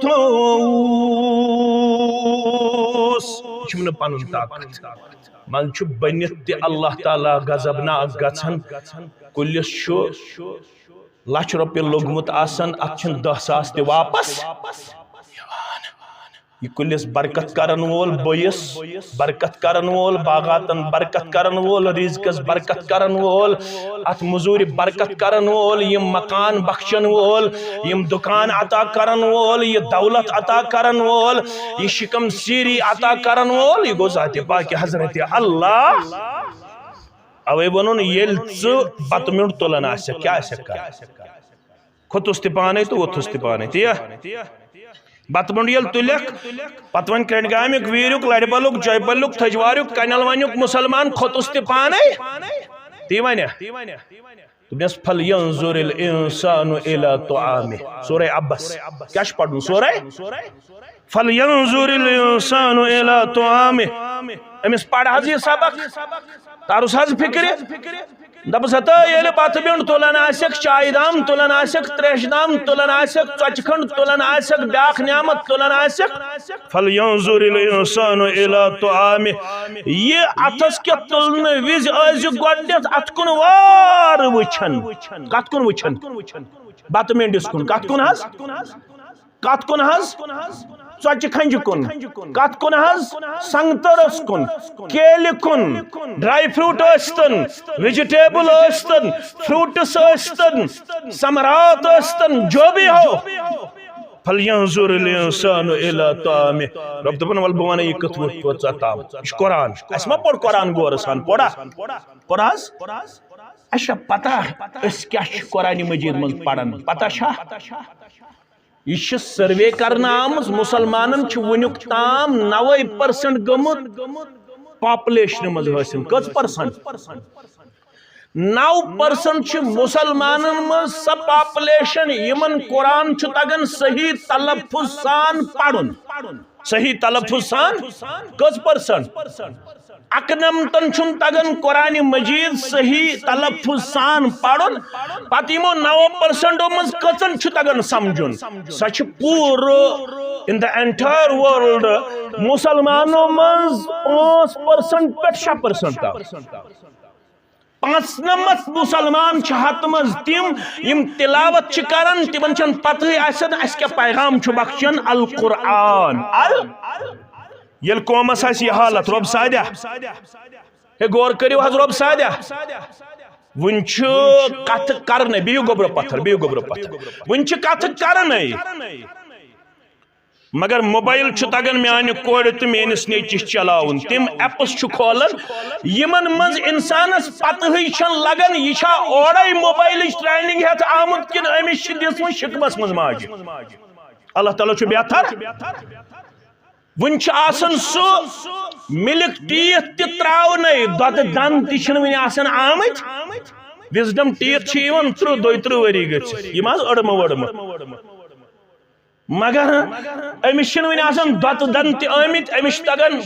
تھوٚوُس۔ یہِ چھُم نہٕ پنُن طاقت۔ منٛزٕ چھُ بٔنِتھ تہِ اللہ تعالیٰ غضبناک گژھان۔ کُلِس چھُ لچھ رۄپیہِ لوٚگمُت آسان، اتھ چھِنہٕ دَہ ساس تہِ واپس یِوان۔ یہِ کُلِس برکت کرن وول، بویِس برکت کرن وول، باغاتن برکت کرن وول، رزقس برکت کرن وول، اتھ مزوٗرِ برکت کرن وول، یِم مکان بخشن وول، یِم دُکان عطا کرن وول، یہِ دولت عطا کرن وول، یہِ شکم سیری عطا کرن وول، یہِ گوٚو ذاتِ پاکِ حضرت اللہ۔ اوے ووٚنُن، ییٚلہِ ژٕ بتہٕ میوٚنٛڈ تُلان آسکھ، کیٛاہ آسکھ کران؟ کھوٚتُس تہِ پانے تہٕ ووٚتھُس تہِ پانے، تی یا؟ بتہٕ میوٚنٛڈ ییٚلہِ تُلکھ، پتہٕ وۄنۍ کرٛنٛڈ گامیُک، ویٖریُک، لرِ بلُک، جۄپہِ بلُک، تھٔج واریُک، کنٮ۪ل ونیُک مُسلمان کھوٚتُس تہِ پانے، تی ونیا؟ دوٚپنس، "فلینظر الانسان الی طعامہ"۔ سورہ عبس۔ کیٛاہ چھُ پرُن؟ سورہ فلینظر الانسان الی طعامہ۔ أمِس پَر حظ یہِ سبق، تَرُس حظ فِکرِ۔ دَپُس، ہتا ییٚلہِ بَتہٕ میوٚنٛڈ تُلان آسٮ۪کھ، چایہِ دام تُلان آسٮ۪کھ، ترٛیشہِ دام تُلان آسٮ۪کھ، ژۄچہِ کھنٛڈ تُلان آسٮ۪کھ، بیٛاکھ نعمت تُلان آسٮ۪کھ۔ فلینظر الانسان الی طعامہ۔ یہِ اَتھس کٮ۪تھ تُلنہٕ وِزِ ٲسۍزِ گۄڈٕنٮ۪تھ اَتھ کُن وارٕ وٕچھان۔ کَتھ کُن وٕچھان؟ بَتہٕ میوٚنٛڈِس کُن۔ کَتھ کُن حظ؟ کتھ کُن حظ؟ ژۄچہِ کھنجہِ کُن۔ کتھ کُن حظ؟ سنگترس کُن، کیلہِ کُن، ڈرائی فروٹ ٲسۍتن، ویجیٹیبل ٲسۍتن، فروٹس ٲسۍتن، ثمرات ٲسۍتن، جو بھی ہو۔ فلینظر الانسان الی طعامہ۔ رۄب دپان، ول بہٕ ونہٕ یہِ کتھ پٲٹھۍ ووت ژےٚ تام۔ یہِ چھُ قرآن۔ اسہِ ما پوٚر قرآن غورٕ سان؟ پوٚرا؟ پوٚر حظ؟ اچھا، پتہ أسۍ کیٛاہ چھِ قرآنِ مجید منٛز پران؟ پتہ چھا؟ یہِ چھِ سروے کرنہٕ آمٕژ، مُسلمانن چھِ وُنیُک تام نَوَے پٔرسنٹ گٔمٕژ پاپولیشنہِ منٛز حٲصِل۔ کٔژ پٔرسنٹ؟ نَو پٔرسنٹ چھِ مُسلمانن منٛز سۄ پاپولیشن یِمن قرآن چھُ تگان صحیح تلفظ سان پرُن۔ صحیح تلفظ سان کٔژ پٔرسنٹ؟ اَکنَمتَن چھُنہٕ تَگان قرآنِ مجیٖد صحیح تلفظ سان پَرُن، پَتہٕ یِمو نَو پٔرسَنٹو منٛز کٔژَن چھُ تَگان سَمجھُن؟ سۄ چھِ پوٗرٕ in the entire world مُسلمانو منٛز پانٛژھ پٔرسَنٹ پٮ۪ٹھ شےٚ پٔرسَنٹ تام۔ پانٛژنمتھ مُسلمان چھِ ہتہٕ منٛز تِم، یِم تلاوت چھِ کران، تِمن چھَنہٕ پتہٕے آسان اَسہِ کیٛاہ پیغام چھُ بخشان۔ القرآن۔ ال-، ییٚلہِ قومس آسہِ یہِ حالت، رۄب سادیا، ہے غور کٔرِو حظ، رۄب سادیا، وُنہِ چھُ کتھٕ کرنے، بِہِو گوٚبرو پتھر، بِہِو گوٚبرو پتھر، وُنہِ چھِ کتھٕ کرنے۔ مگر موبایل چھُ تگان میانہِ کورِ تہٕ میٲنِس نیٚچِس چلاوُن۔ تِم ایپس چھُ کھولان، یِمن منٛز انسانس پتہٕے چھَنہٕ لگان، یہِ چھا اورے موبایلٕچ ٹریننگ ہٮ۪تھ آمُت کِنہٕ أمِس چھِ دِژمٕژ شِکمس منٛز ماجہِ۔ اللہ تعالیٰ چھُ بہتر۔ وُنہِ چھُ آسان سُہ مِلک ٹیٖتھ تہِ تراونَے، دۄدٕ دَنٛد تہِ چھِنہٕ وُنہِ آسان آمٕتۍ۔ وزڈم ٹیٖتھ چھِ یِوان تٕرٛہ، دۄیہِ تٕرٛہ ؤری گٔژھِتھ۔ یِم حظ أڑمہٕ ؤڑمہٕ۔ مگر أمِس چھِنہٕ وُنہِ آسان دۄتہٕ دَن تہِ آمٕتۍ، أمِس چھِ تَگان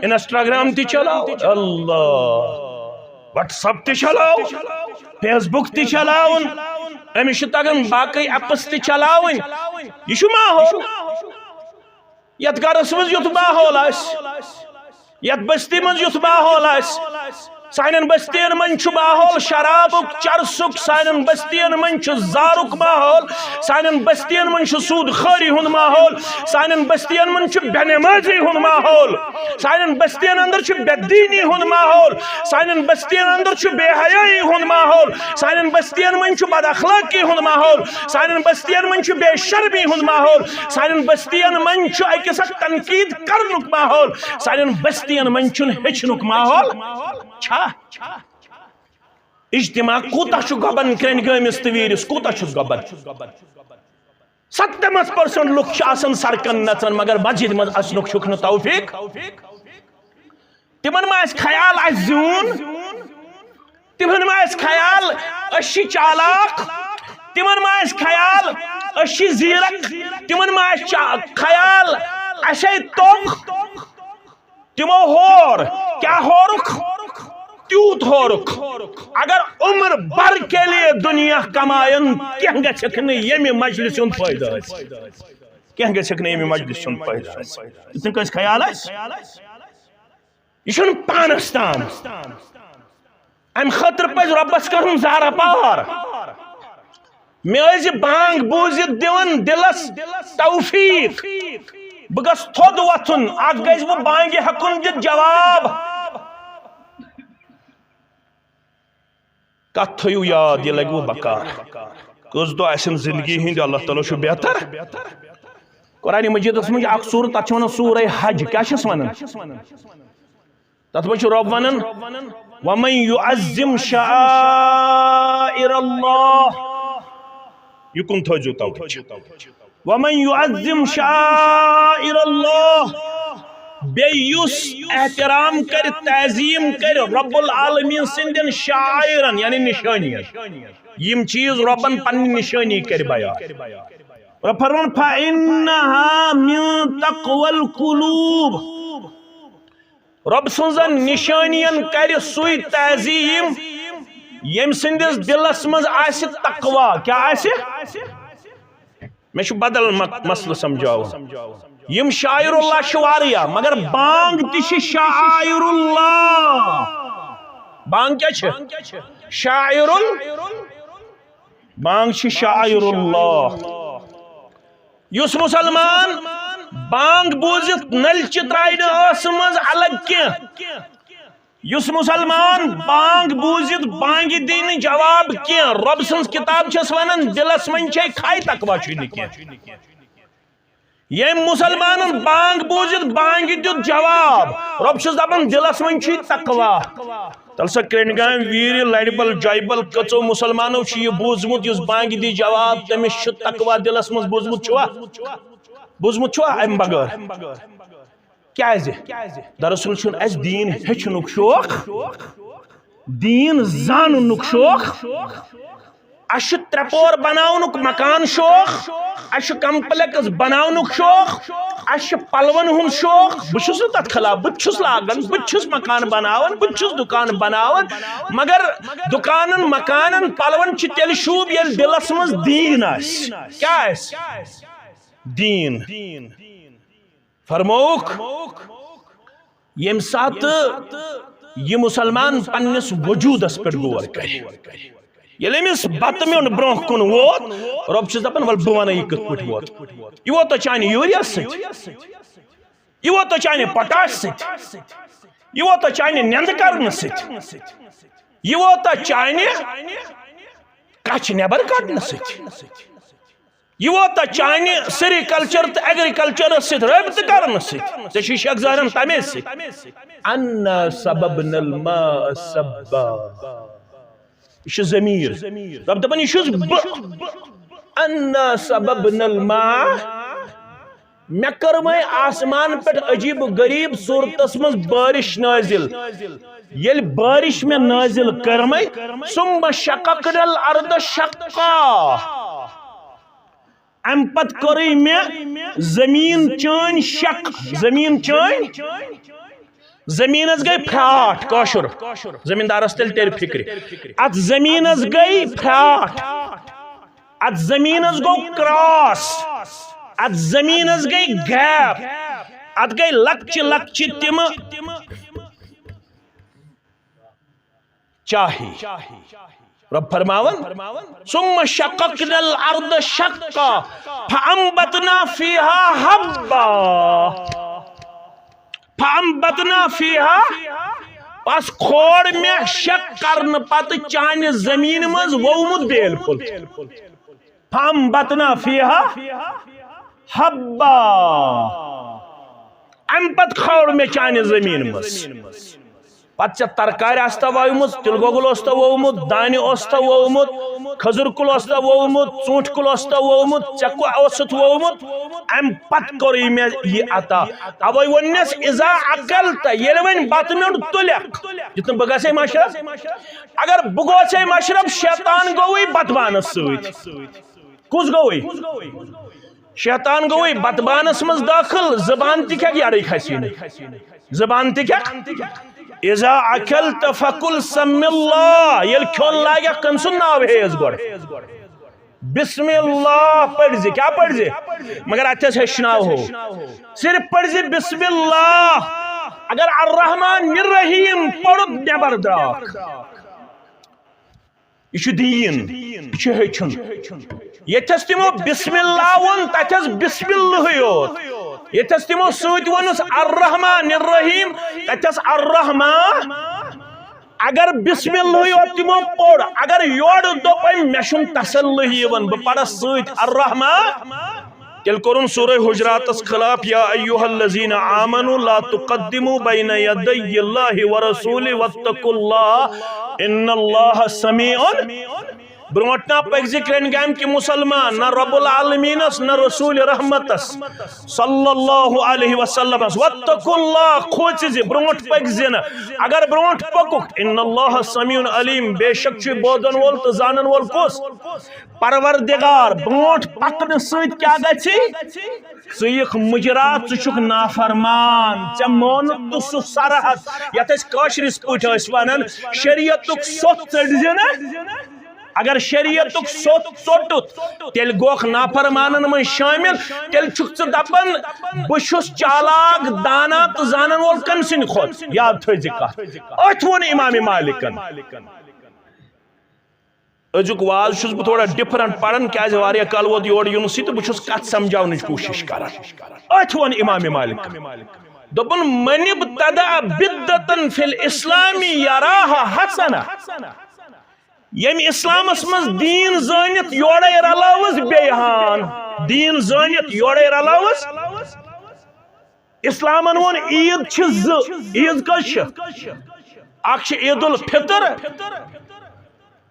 Instagram تہِ چلاوُن، اللہ، WhatsApp تہِ چلاوُن، Facebook تہِ چلاوُن، أمِس چھِ تَگان باقٕے ایپس تہِ چلاوٕنۍ۔ یہِ چھُ ماحول۔ یَتھ گَرَس منٛز یُتھ ماحول آسہِ، یَتھ بستی منٛز یُتھ ماحول آسہِ، سانٮ۪ن بستین منٛز چھُ ماحول شرابُک، چرسُک، سانٮ۪ن بستین منٛز چھُ زارُک ماحول، سانٮ۪ن بستین منٛز چھُ سود خوری ہُنٛد ماحول، سانٮ۪ن بستین منٛز چھُ بے نمازی ہُنٛد ماحول، سانٮ۪ن بستین اندر چھُ بے دینی ہُنٛد ماحول، سانٮ۪ن بستین اندر چھُ بے حیائی ہُنٛد ماحول، سانٮ۪ن بستین منٛز چھُ بد اخلاقی ہُنٛد ماحول، سانٮ۪ن بستین منٛز چھُ بے شرمی ہُنٛد ماحول، سانٮ۪ن بستین منٛز چھُ أکِس اکھ تنقید کرنُک ماحول، سانٮ۪ن بستین منٛز چھُنہٕ ہیٚچھنُک ماحول۔ چھا؟ اجتماع کوٗتاہ چھُ گۄبن کرٛنٛڈۍ گٲمِس تہٕ ویٖرِس، کوٗتاہ چھُس گۄبن؟ ستنمتھ پرسنٹ لُکھ چھِ آسان سڑکن نژان، مگر مسجد منٛز اژنُک چھُکھ نہٕ توفیق۔ تِمن ما آسہِ خیال اَسہِ زیوٗن؟ تِمن ما آسہِ خیال أسۍ چھِ چالاک؟ تِمن ما آسہِ خیال أسۍ چھِ زیٖرک؟ تِمن ما آسہِ چا-، خیال اَسے توٚگ؟ تِمو ہور، کیٛاہ ہورُکھ؟ تیوٗت ہورُکھ۔ اگر عمر بھر کے لیے دنیا کماین، کینٛہہ گژھکھ نہٕ ییٚمہِ مجلسہِ ہُنٛد فٲیدٕ حٲصِل۔ کینٛہہ گژھکھ نہٕ ییٚمہِ مجلسہِ ہُنٛد فٲیدٕ حٲصِل۔ یُتھ نہٕ کٲنٛسہِ خیال آسہِ۔ یہِ چھُنہٕ پانس تام۔ امہِ خٲطرٕ پزِ رۄبس کرُن زارٕ پار۔ مےٚ ٲسۍ یہِ بانگ بوٗزِتھ دِوان دِلس توفیق۔ بہٕ گژھٕ تھوٚد وۄتھُن، اکھ گژھٕ بہٕ بانگہِ ہٮ۪کُن دِتھ جواب۔ کتھ تھٲیِو یاد، یہِ لگہِ وۄنۍ بکار۔ کٔژ دۄہ آسن زندگی ہٕنٛدۍ، اللہ تعالیٰ چھُ بہتر۔ قرآن مجیدس منٛز چھِ اکھ سورہ، تتھ چھِ ونان سورہ حج۔ کیٛاہ چھِس ونان؟ تتھ منٛز چھُ رۄب ونان، "ومن یعظم شعائر اللہ"۔ یہِ کُن تھٲیزیو توجہ۔ "ومن یعظم شعائر اللہ"۔ بیٚیہِ یُس احترام کرِ، تعظیٖم کرِ رب العالمین سٕنٛدٮ۪ن شعائرن، یعنی نشٲنین، یِم چیٖز رۄبن پننہِ نشٲنی کرِ بیان۔ رۄب فرمان، "فإنها من تقوى القلوب"۔ رۄب سٕنٛزن نشٲنین کرِ سُے تعظیٖم، ییٚمۍ سٕنٛدِس دِلس منٛز آسہِ تقویٰ۔ کیٛاہ آسہِ؟ مےٚ چھُ بدل م-، مسلہٕ سمجھاوُن۔ یِم شاعر اللہ چھِ واریاہ، مگر بانگ تہِ چھِ شاعر اللہ۔ بانگ کیٛاہ چھِ؟ شاعر ال-، بانگ چھِ شاعر اللہ۔ یُس مسلمان بانگ بوٗزِتھ نلچہِ ترٛایہِ نہٕ ٲسہٕ منٛز الگ کینٛہہ، یُس مسلمان بانگ بوٗزِتھ بانگہِ دی نہٕ جواب کینٛہہ، رۄب سٕنٛز کِتاب چھَس وَنان، دِلَس منٛز چھے کھاے، تقویٰ چھُے نہٕ کینٛہہ۔ ییٚمۍ مسلمانن بانگ بوٗزِتھ بانگہِ دیُت جواب، رۄب چھُس دَپان، دِلَس منٛز چھُے تقویٰ۔ تَلہٕ سا کرٛنٛڈۍ گامہِ ویٖرِ لَرِ بَل جایہِ بَل کٔژو مسلمانو چھُ یہِ بوٗزمُت، یُس بانگہِ دی جواب، تٔمِس چھُ تقویٰ دِلَس منٛز۔ بوٗزمُت چھُوا؟ بوٗزمُت چھُوا اَمہِ بغٲر؟ کیٛازِ؟ دراصل چھُنہٕ اَسہِ دیٖن ہیٚچھنُک شوق، دیٖن زاننُک شوق۔ اَسہِ چھُ ترٛےٚ پور بناونُک مکان شوق، اَسہِ چھُ کمپلیکس بناونُک شوق، اَسہِ چھُ پلون ہُنٛد شوق۔ بہٕ چھُس نہٕ تَتھ خلاف، بہٕ تہِ چھُس لاگان، بہٕ تہِ چھُس مکان بناوان، بہٕ تہِ چھُس دُکان بناوان، مگر دُکانن، مکانن، پلون چھِ تیٚلہِ شوٗب، ییٚلہِ دِلس منٛز دیٖن آسہِ۔ کیٛاہ آسہِ؟ دیٖن۔ فرمووُکھ، ییٚمہِ ساتہٕ یہِ مُسلمان پننِس وجوٗدس پٮ۪ٹھ غور کرِ، ییٚلہِ أمِس بتہٕ میوٚنٛڈ برٛونٛہہ کُن ووت، رۄب چھُس دپان، "ولہٕ بہٕ ونہٕ یہِ کِتھ پٲٹھۍ ووت۔ یہِ ووت تۄہہِ چانہِ یوٗریا سۭتۍ، یہِ ووت تۄہہِ چانہِ پوٹاش سۭتۍ، یہِ ووت تۄہہِ چانہِ نٮ۪نٛدٕ کرنہٕ سۭتۍ، یہِ ووت تۄہہِ چانہِ کچھِ نٮ۪بر کڑنہٕ سۭتۍ۔" یہِ ووت تۄہہِ چانہِ سیریکلچر تہٕ ایگریکلچرس سۭتۍ رٲبطہٕ کرنہٕ سۭتۍ۔ ژےٚ چھُے شیخ زہرن تمے سۭتۍ۔ انا صببنا الماء صبا۔ یہِ چھُ ضمیٖر۔ رۄب دپان، یہِ چھُس بہٕ۔ انا صببنا الماء۔ مےٚ کٔر وۄنۍ آسمان پٮ۪ٹھ عجیب و غریب صورتس منٛز بارش نٲزِل۔ ییٚلہِ بارش مےٚ نٲزِل کٔرمٕے، ثم شققنا الارض شقا۔ امہِ پتہٕ کٔرٕے مےٚ زٔمیٖن چٲنۍ شق، زٔمیٖن چٲنۍ، زٔمیٖنس گٔے پھراٹھ، کٲشُر زٔمیٖندارس تیٚلہِ تیٚلہِ فِکرِ۔ اتھ زٔمیٖنس گٔے پھراٹھ، اتھ زٔمیٖنس گوٚو کراس، اتھ زٔمیٖنس گٔے گیپ، اتھ گٔے لۄکچہِ لۄکچہِ تِمہٕ چاہے۔ رب فرماون، ثم شققنا الارض شقا فانبتنا فيها حبا۔ فانبتنا فيها، پس کھول مےٚ شق کرنہٕ پتہٕ چانہِ زمین منٛز وومُت بیل پھُل۔ فانبتنا فيها حبا۔ امہِ پتہٕ کھول مےٚ چانہِ زمین منٛز۔ پتہٕ چھےٚ ترکارِ آستا وومُت، تِلہٕ گۄگُل اوستا وومُت، دانہِ اوستا وومُت، کھٔزٕر کُل اوستا وومُت، ژوٗنٛٹھۍ کُل اوستا وومُت، ژےٚ کُ-، اوسُتھ وومُت، امہِ پتہٕ کوٚرُے مےٚ یہِ عطا۔ اوے ووٚننس، اذا اکلت، ییٚلہِ وۄنۍ بتہٕ میوٚنٛڈ تُلکھ، یُتھ نہٕ بہٕ گژھے مشرب۔ اگر بہٕ گوسے مشرب، شیطان گوٚوٕے بتہٕ بانس سۭتۍ۔ کُس گوٚوٕے؟ شیطان گوٚوٕے بتہٕ بانس منٛز دٲخل، زبان تہِ کھٮ۪کھ یڑٕے کھسہِ نہٕ۔ زبان تہِ کھٮ۪کھ۔ اذا اکلت فقل سم اللہ، ییٚلہِ کھیوٚن لاگکھ، کٔمۍ سُنٛد ناو ہیٚیس گۄڈٕ؟ بسم اللہ پٔرزِ۔ کیٛاہ پٔرزِ؟ مگر اتہِ حظ ہیٚچھناوہو، صرف پٔرزِ بسم اللہ۔ اگر الرحمن الرحیم پوٚرُتھ، نٮ۪بر درٛاکھ۔ یہِ چھُ دیٖن، یہِ چھُ ہیٚچھُن۔ ییٚتھس تِمو بسم اللہ ووٚن، تتھس بسم اللہٕے یوت۔ ییٚتھس تِمو سۭتۍ ووٚنُس الرحمن الرحیم، تتھس الرحمن۔ اگر بسم اللہٕے یوت تِمو پوٚر، اگر یورٕ دوٚپ أمۍ، مےٚ چھُنہٕ تسلہٕے یِوان، بہٕ پرس سۭتۍ الرحمن، تیٚلہِ کوٚرُن سورہ حجراتس خلاف، یا ایھا الذین آمنوا لا تقدموا بین یدی اللہ ورسولہ واتقوا اللہ ان اللہ سمیع۔ برونٹھ نہ پکزِ کرٛنٛڈۍ گامہِ کہِ مسلمان، نہ رب العالمینس، نہ رسول رحمتس صلی اللہ علیہ وسلمس۔ واتقوا اللہ، کھوژِ زِ برونٹھ پکزِ نہٕ۔ اگر برونٹھ پکُکھ، ان اللہ سمیع علیم، بے شک چھُ بوزن وول تہٕ زانن وول کُس؟ پروردگار۔ برونٹھ پکنہٕ سۭتۍ کیٛاہ گژھِ؟ ژٕ یِکھ مجرا، ژٕ چھُکھ نافرمان، ژےٚ مونُتھ نہٕ سُہ سرحد یتھ أسۍ کٲشرِس پٲٹھۍ ٲسۍ ونان، شریعتُک سوٚتھ ژٔٹزِ نہٕ۔ اگر شریعتُک سوٚتھ ژوٚٹُتھ، تیٚلہِ گوکھ نافرمانن منٛز شٲمِل، تیٚلہِ چھُکھ ژٕ دپان، بہٕ چھُس چالاک، دانا تہٕ زانن وول کٔمۍ سٕنٛدِ کھۄتہٕ؟ یاد تھٲیزِ کتھ، أتھۍ ووٚن امام مالکن۔ أزیُک واز چھُس بہٕ تھوڑا ڈفرنٹ پران، کیازِ واریاہ کال ووت یور یُنسٕے تہٕ بہٕ چھُس کتھ سمجھاونٕچ کوٗشش کران۔ أتھۍ ووٚن امام مالکن، دوٚپُن، من ابتدع بدعة فی الاسلام یراها حسنة۔ ییٚمۍ اسلامس منٛز دیٖن زٲنِتھ یورے رلٲوٕس بیٚیہِ ہان، دیٖن زٲنِتھ یورے رلٲوٕس۔ اسلامن ووٚن، عید چھِ زٕ۔ عید کٔژ چھِ؟ اکھ چھِ عید الفطر۔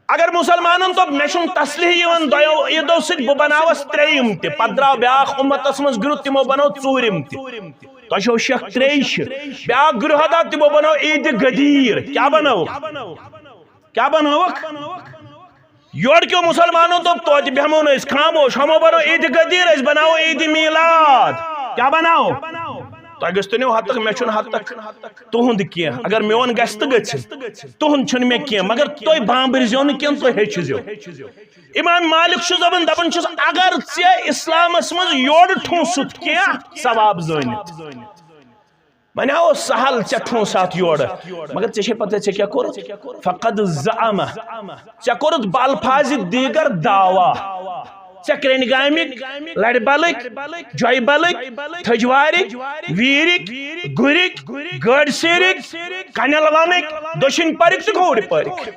اگر مسلمانن دوٚپ، مےٚ چھُنہٕ تسلیح یِوان دۄیو عیدو سۭتۍ، بہٕ بناوس ترٛیٚیِم تہِ، پتہٕ درٛاو بیٛاکھ اُمتس منٛز گرُپ، تِمو بنٲو ژوٗرِم تہِ۔ تۄہہِ چھو شیخ ترٛیٚیہِ چھِ۔ بیٛاکھ گروہ ادا، تِمو بنٲو عید غدیر۔ کیٛاہ بنٲوٕکھ؟ کیٛاہ بنٲوٕکھ؟ یورٕ کیو مسلمانو دوٚپ، توتہِ بیٚہمو نہٕ أسۍ خاموش، ہُمو بنٲو عید غدیر، أسۍ بناوو عید میلاد۔ کیٛاہ بناوو؟ تۄہہِ گٔژھ تُہنیو حتک، مےٚ چھُنہٕ حتک تُہُنٛد کینٛہہ۔ اگر میون گژھِ تہٕ گٔژھِنۍ، تُہُنٛد چھُنہٕ مےٚ کینٛہہ، مگر تُہۍ بامبرۍ زیو نہٕ کینٛہہ، تُہۍ ہیٚچھِ زیو۔ امام مالک چھُ دپان، دپان چھُس، اگر ژےٚ اسلامس منٛز یورٕ ٹھونٛسُتھ کینٛہہ ثواب زٲنِتھ، وۄنۍ ہا اوس سہل ژےٚ ٹھونٛسہٕ اتھ یورٕ، مگر ژےٚ چھے پتہ ژےٚ کیٛاہ کوٚرُتھ؟ فقد زعم، ژےٚ کوٚرُتھ بالفاظ دیگر دعویٰ۔ ژےٚ کرٛنٛڈۍ گامِکۍ، لرِ بلٕکۍ، جۄیہِ بلٕکۍ، تھٔجوارِکۍ، ویٖرِکۍ، گُرِکۍ، گٲڈۍ سیٖرِکۍ، کنٮ۪ل ونٕکۍ، دٔچھِنۍ پرٕکۍ تہٕ کھوورِ پرٕکۍ۔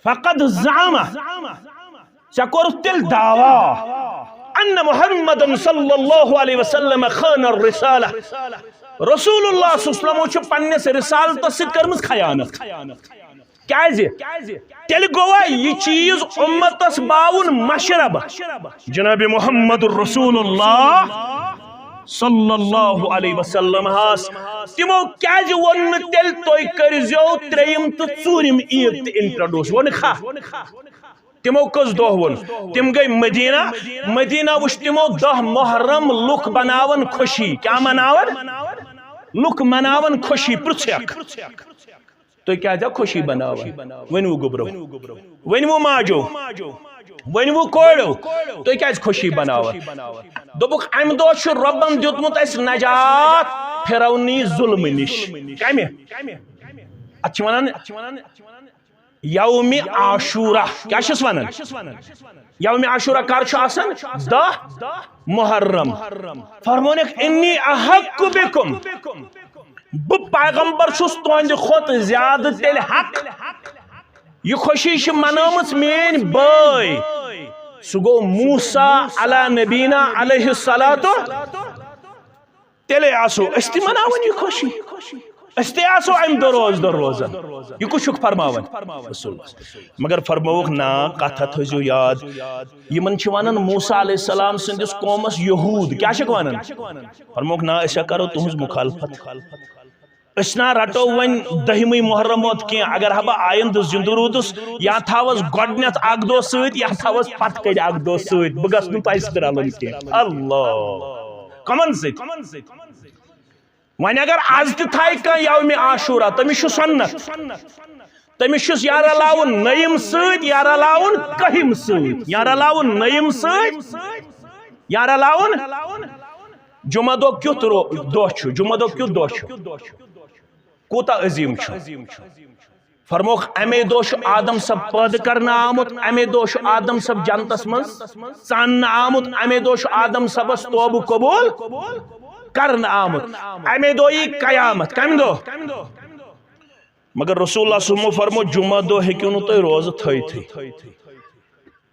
فقد زعم، ژےٚ کوٚرُتھ تیٚلہِ دعویٰ، ان محمدن صلی اللہ علیہ وسلم خان الرسالہ، رسول اللہ صلی اللہ علیہ وسلم چھُ پننِس رسالتس سۭتۍ کٔرمٕژ خیانت۔ کیازِ؟ تیٚلہِ گوٚوا یہِ چیٖز اُمتس باوُن مشرب۔ جناب محمد رسول اللہ صلی اللہ علیہ وسلم ہس تِمو کیازِ ووٚن نہٕ تیٚلہِ، تُہۍ کٔرۍزیو ترٛیٚیِم تہٕ ژوٗرِم عیٖد تہِ introduce؟ ووٚنکھا؟ تِمو کٔژ دۄہ ووٚن؟ تِم گٔے مدینہ۔ مدینہ وٕچھ تِمو دَہ محرم لُکھ بناوان خوشی۔ کیٛاہ مناوان؟ لُکھ مناوان خوشی۔ پرٛژھکھ، تُہۍ کیٛازِ چھِو خوشی بناوان؟ ؤنِو گوٚبرو، ؤنِو ماجو، ؤنِو کورو، تُہۍ کیٛازِ خوشی بناوان؟ دوٚپُکھ، اَمہِ دۄہ چھُ رۄبن دیُتمُت اَسہِ نجات فرعونی ظُلمہٕ نِش۔ کَمہِ؟ اتھ چھِ ونان یوم عاشورہ۔ کیٛاہ چھِس ونان؟ یوم عاشورہ کر چھُ آسان؟ دہ محرم۔ فرمونکھ، انی احق بکم، بہٕ پیغمبر چھُس تُہنٛدِ کھۄتہٕ زیادٕ تیٚلہِ حق۔ یہِ خوشی چھِ منٲومٕژ میٲنۍ بٲے، سُہ گوٚو موسیٰ علی نبینا علیہ الصلوۃ۔ تیٚلے آسو أسۍ تہِ مناوان یہِ خوشی، أسۍ تہِ آسو امہِ دۄہ روزدر روزان۔ یہِ کُس چھُکھ فرماوان؟ رسول اللہ۔ مگر فرمووُکھ، نا، کتھ ہا تھٲیزیو یاد، یِمن چھِ ونان موسیٰ علیہ السلام سٕنٛدِس قومس یہوٗد۔ کیٛاہ چھِکھ ونان؟ فرمووُکھ، نا، أسۍ ہا کرو تُہنٛز مخالفت۔ أسۍ نا رٹو وۄنۍ دٔہمٕے محرم یوت کینٛہہ، اگر ہا بہٕ آیندٕ زندٕ روٗدُس، یا تھاوس گۄڈٕنیتھ اکھ دۄہ سۭتۍ، یا تھاوس پتہٕ کَنہِ اکھ دۄہ سۭتۍ، بہٕ گژھٕ نہٕ تۄہہِ سۭتۍ رلُن کینٛہہ۔ اللہ، کمن سۭتۍ؟ وۄنۍ اگر از تہِ تھایہِ کانٛہہ یومِ عاشورہ، تٔمِس چھُ سنت، تٔمِس چھُس یا رلاوُن نٔیِم سۭتۍ، یا رلاوُن کٔہِم سۭتۍ، یا رلاوُن نٔیِم سۭتۍ، یا رلاوُن۔ جمعہ دۄہ کیُتھ رو-، دۄہ چھُ؟ جمعہ دۄہ کیُتھ دۄہ چھُ؟ کوٗتاہ عظیٖم چھُ؟ فرموکھ، اَمے دۄہ چھُ آدم سب پٲدٕ کرنہٕ آمُت، اَمے دۄہ چھُ آدم سب جنتس منٛز ژاننہٕ آمُت، اَمے دۄہ چھُ آدم سبس توبہٕ قبول کرنہٕ آمُت، اَمے دۄہ یی قیامت۔ کَمہِ دۄہ؟ مگر رسول اللہ صلی اللہ علیہ وسلمو فرمو، جمعہ دۄہ ہیٚکِو نہٕ تُہۍ روزٕ تھٲوتھٕے۔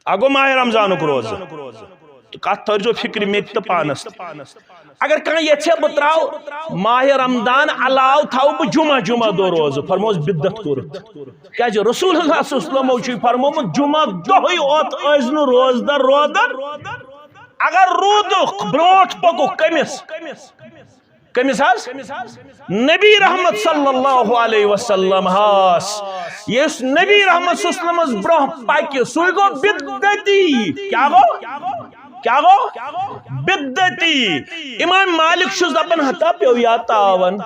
اَگو ماہِ رمضانُک روزٕ۔ تہٕ کتھ تھٲوزیو فکرِ مےٚ تہِ تہٕ پانس تہِ۔ اگر کانٛہہ یژھِ بہٕ ترٛاو ماہِ رمضان علاوٕ تھاوٕ بہٕ جمعہ جمعہ دۄہ روزٕ، فرموس بدعت کوٚرُتھ۔ کیازِ رسول اللہ صلی اللہ علیہ وسلمو چھُ فرمومُت، جمعہ دۄہٕے اوت ٲسۍ نہٕ روزدر روزدر۔ اگر روٗدُکھ برونٛٹھ پوٚکُکھ کٔمِس؟ کٔمِس حظ؟ نبی رحمت صلی اللہ علیہ وسلم ہس۔ یُس نبی رحمت صلی اللہ علیہ وسلمس برونٛہہ پکہِ، سُے گوٚو بدعتی۔ کیٛاہ گوٚو؟ کیٛاہ گوٚو؟ بدعتی۔ امام مالک چھُس دپان، ہتا پیوٚو یا تاون۔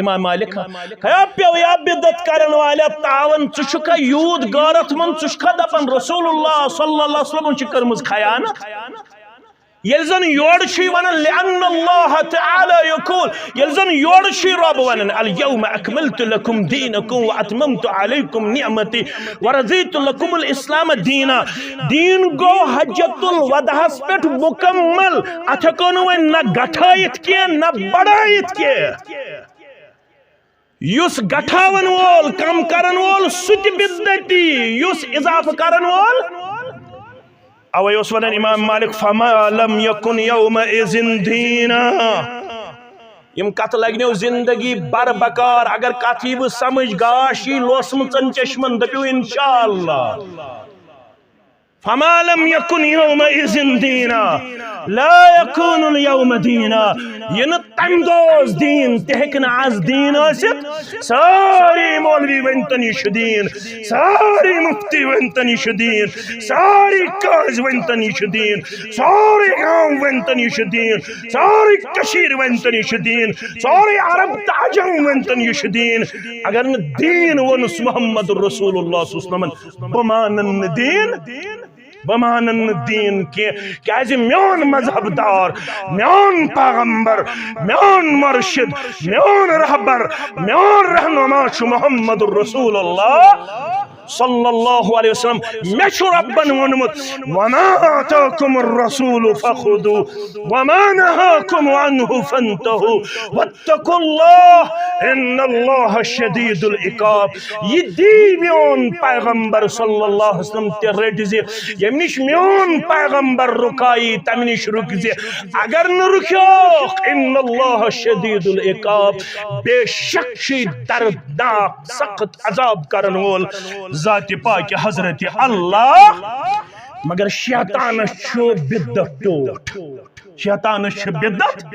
امام مالک، ہیا پیوٚو یا بدعت کرن والیا تاون، ژٕ چھُکھا یوٗت غٲرتھ مند، ژٕ چھُکھا دپان رسول اللہ صلی اللہ علیہ وسلم چھِ کٔرمٕژ خیانت؟ ییٚلہِ زن یورٕ چھُے ونان، لأن اللہ تعالی یقول، ییٚلہِ زن یورٕ چھُے رب ونان، الیوم اکملت لکم دینکم واتممت علیکم نعمتی ورضیت لکم الاسلام دینا۔ دین گوٚو حجۃ الوداعس پٮ۪ٹھ مکمل۔ اتھ ہٮ۪کو نہٕ وۄنۍ نہ گٹھٲیِتھ کینٛہہ، نہ بڑٲیِتھ کینٛہہ۔ یُس گٹھاون وول، کم کرن وول، سُہ تہِ بدعتی، یُس اضافہٕ کرن وول۔ اوے اوس ونان امام مالک، فما لم یکن یومئذ دینا۔ یِم کتھ لگنو زندگی بر بکار، اگر کتھ یی بہٕ سمجھ، گاش یی لوسمٕژن چشمن، دٔپِو انشاءاللہ۔ فما لم یکن یومئذ دینا لا یکون الیوم دینا۔ یہِ نہٕ تمہِ دۄہ اوس دیٖن، تہِ ہیٚکہِ نہٕ از دیٖن ٲسِتھ۔ سٲری مولوی ؤنۍتن یہِ چھُ دیٖن، سٲری مفتی ؤنۍتن یہِ چھُ دیٖن، سٲری قٲضۍ ؤنۍتن یہِ چھُ دیٖن، سورُے گام ؤنۍتن یہِ چھُ دیٖن، سورُے کٔشیٖر ؤنۍتن یہِ چھُ دیٖن، سورُے عرب تہٕ عجم ؤنۍتن یہِ چھُ دیٖن۔ اگر نہٕ دیٖن ووٚنُس محمد رسول اللہ صلی اللہ علیہ وسلمن، بہٕ مانن نہٕ دیٖن، بہٕ مانن نہٕ دیٖن کینٛہہ، کیازِ میون مذہب دار، میون پیغمبر، میون مرشد، میون رہبر، میون رہنما چھُ محمد رسول اللہ صلی اللہ علیہ وسلم۔ مےٚ چھُ ربن ووٚنمُت، وما آتاکم الرسول فخذوه وما نهاکم عنه فانتهوا واتقوا اللہ ان اللہ شدید العقاب۔ یہِ دی میون پیغمبر صلی اللہ علیہ وسلم تہِ رٔٹۍ زِ، ییٚمہِ نِش میون پیغمبر رُکایی، تَمہِ نِش رُکۍ زِ۔ اگر نہٕ رُکیوکھ، ان اللہ شدید العقاب، بے شک چھُے دردناک سخت عذاب کرن وول ذات پاک حضرت اللہ۔ مگر شیطانس چھُ بدعت ٹوٹھ، شیطانس چھُ بدعت۔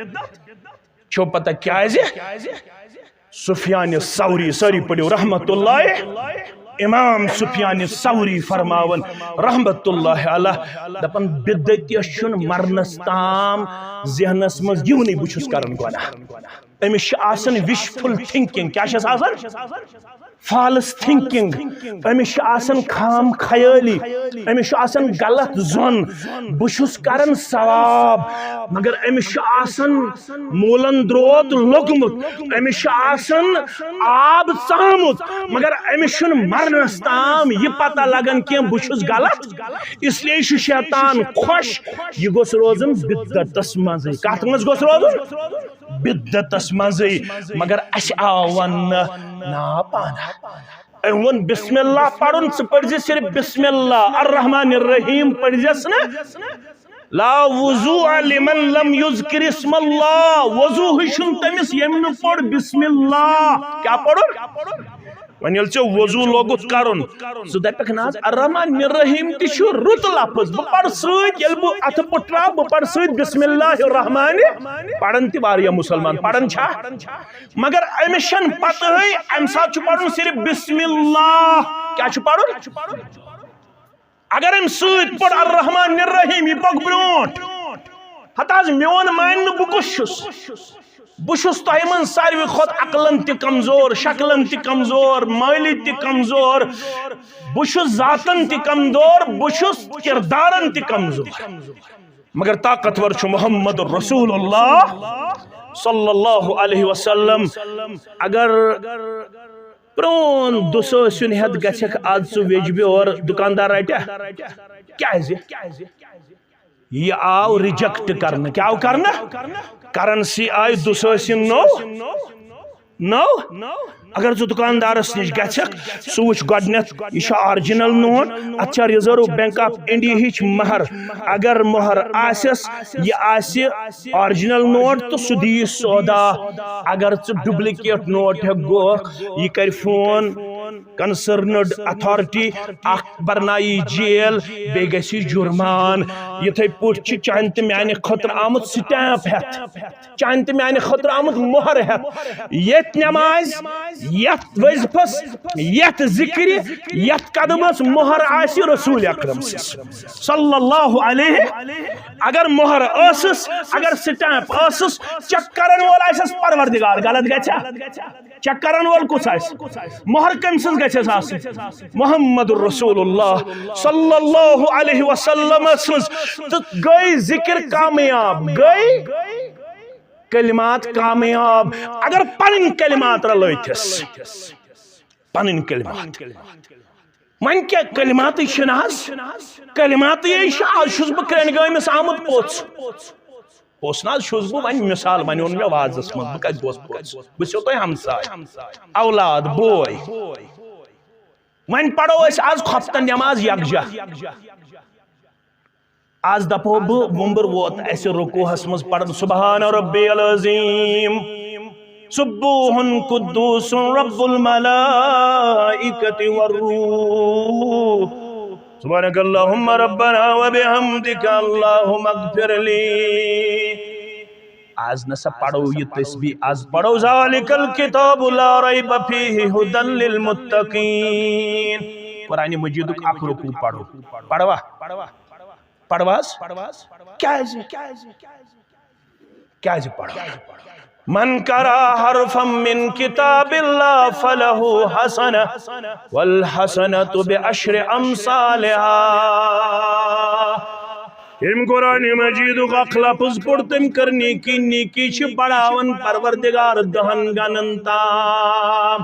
چھو پتہ کیازِ؟ سفیان ثوری، سٲری پٔرِو رحمت اللہ، امام سفیان ثوری فرماون رحمت اللہ علیہ، دپان بدعتیس چھُنہٕ مرنس تام ذہنس منٛز یِونٕے بہٕ چھُس کران گۄناہ۔ أمِس چھِ آسان wishful thinking۔ کیٛاہ چھَس آسان؟ فالس تھنکنگ، أمِس چھِ آسان خام خیٲلی، أمِس چھُ آسان غلط ظۄن، بہٕ چھُس کران ثواب، مگر أمِس چھُ آسان موٗلن درٛوت لوٚگمُت، أمِس چھُ آسان آب ژامُت، مگر أمِس چھُنہٕ مرنس تام یہِ پتہ لگان کینٛہہ بہٕ چھُس غلط، اس لیے چھُ شیطان خۄش۔ یہِ گوٚژھ روزُن بدعتس منٛزٕے۔ کتھ منٛز گوٚژھ روزُن؟ بدعتس منٛزٕے۔ مگر اسہِ آو وننہٕ، نا پانہ۔ أمۍ ووٚن بسم اللہ پرُن، ژٕ پٔرزِ صرف بسم اللہ الرحمن الرحیم پٔرزٮ۪س نہٕ۔ لا وضوء لمن لم یذکر اسم اللہ، وضوٗ ہٕے چھُنہٕ تٔمِس ییٚمۍ نہٕ پوٚر بسم اللہ۔ کیٛاہ پوٚرُن؟ وۄنۍ ییٚلہِ ژےٚ وضوٗ لوگُتھ کرُن، ژٕ دپکھ نہ حظ الرحمن الرحیم تہِ چھُ رُت لفظ، بہٕ پرٕ سۭتۍ، ییٚلہِ بہٕ اتھٕ پُٹھراو بہٕ پرٕ سۭتۍ بسم اللہ الرحمن، پران تہِ واریاہ مسلمان پران چھا؟ مگر أمِس چھنہٕ پتہٕے، امہِ ساتہٕ چھُ پرُن صرف بسم اللہ۔ کیٛاہ چھُ پرُن؟ اگر أمۍ سۭتۍ پوٚر الرحمن الرحیم، یہِ پوٚک برونٛٹھ۔ ہتہٕ حظ میون مانہِ نہٕ بہٕ کُس چھُس؟ بہٕ چھُس تۄہہِ منٛز ساروی کھۄتہٕ عقلن تہِ کمزور، شکلن تہِ کمزور، مٲلی تہِ کمزور، بہٕ چھُس ذاتن تہِ کمزور، بہٕ چھُس کردارن تہِ کمزور۔ مگر طاقتور چھُ محمد رسول اللہ صلی اللہ علیہ وسلم۔ اگر پرون دُسٲسیُن ہٮ۪تھ گژھکھ آز ژٕ ویجبہِ اور دُکاندار رٹیا؟ کیازِ؟ یہِ آو ریجیکٹ کرنہٕ۔ کیٛاہ آو کرنہٕ؟ کرنسی آیہِ دُسٲسِن نو۔ نو۔ اگر ژٕ دُکاندارس نِش گژھکھ، سُہ وٕچھ گۄڈٕنٮ۪تھ، یہِ چھا آرجنل نوٹ، اتھ چھا ریزرو بینک آف انڈیا ہٕچ مہر۔ اگر مہر آسٮ۪س، یہِ آسہِ آرجنل نوٹ تہٕ سُہ دِیہِ سودا۔ اگر ژٕ ڈُپلیکیٹ نوٹ ہٮ۪کھ گوکھ، یہِ کرِ فون کنسرنڈ اتھارٹی، اکھ برنایی جیل، بیٚیہِ گژھِ جُرمان۔ یِتھے پٲٹھۍ چھُ چانہِ تہٕ میانہِ خٲطرٕ آمُت سٹیمپ ہٮ۪تھ، چانہِ تہٕ میانہِ خٲطرٕ آمُت مۄہر ہٮ۪تھ۔ یتھ نمازِ، یتھ وظیفس، یتھ ذکرِ، یتھ قدمس مۄہر آسہِ رسول اکرم سٕنٛز صلی اللہ علیہ۔ اگر مۄہر ٲسٕس، اگر سٹیمپ ٲسٕس، چیک کرن وول آسٮ۪س پروردگار، غلط گژھیا؟ چیک کرن وول کُس آسہِ؟ مۄہر کٔمۍ سٕنٛز گژھٮ۪س آسٕنۍ؟ محمد رسول اللہ صلی اللہ علیہ وسلم سٕنٛز۔ تہٕ گٔے ذکر کامیاب، گٔے کلمات کامیاب۔ اگر پنٕنۍ کلمات رلٲوتھس، پنٕنۍ کلمات۔ وۄنۍ کیٛاہ کلماتٕے چھِنہٕ حظ؟ کلماتٕے چھِ، آز چھُس بہٕ کرٛٮ۪نٛڈ گٲمِس آمُت پوٚژھ۔ پوٚژھ نہ حظ چھُس بہٕ، وۄنۍ مثال، وۄنۍ اوٚن مےٚ وازَس منٛز، بہٕ کَتہِ گوس پوٚژھ؟ بہٕ چھُسو تۄہہِ ہمساے، اولاد، بوے۔ وۄنۍ پرو أسۍ آز خۄفتن نٮ۪ماز یکجا۔ آز دپو بہٕ، وُمبر ووت اسہِ رکوعس منٛز پرن سبحان ربی العظیم، سبوح قدوس رب الملائکۃ والروح، سبحانک اللہم ربنا وبحمدک اللہم اغفر لی۔ آز نسا پرو یہِ تسبیح، آز پرو ذالک الکتاب لا ریب فیہ ھدی للمتقین۔ قرآن مجیدک اکھ رکوع پرو، پروا؟ پرواز؟ کیازِ؟ کیازِ پرو؟ من قرأ حرفا من کتاب اللہ فلہ حسنہ والحسنۃ بعشر امثالہا۔ ییٚمۍ قرآن مجیدُک اکھ لفظ پوٚر، تٔمۍ کٔر نیکی، نیکی چھِ بڑاوان پروردگار دہن گنن تام۔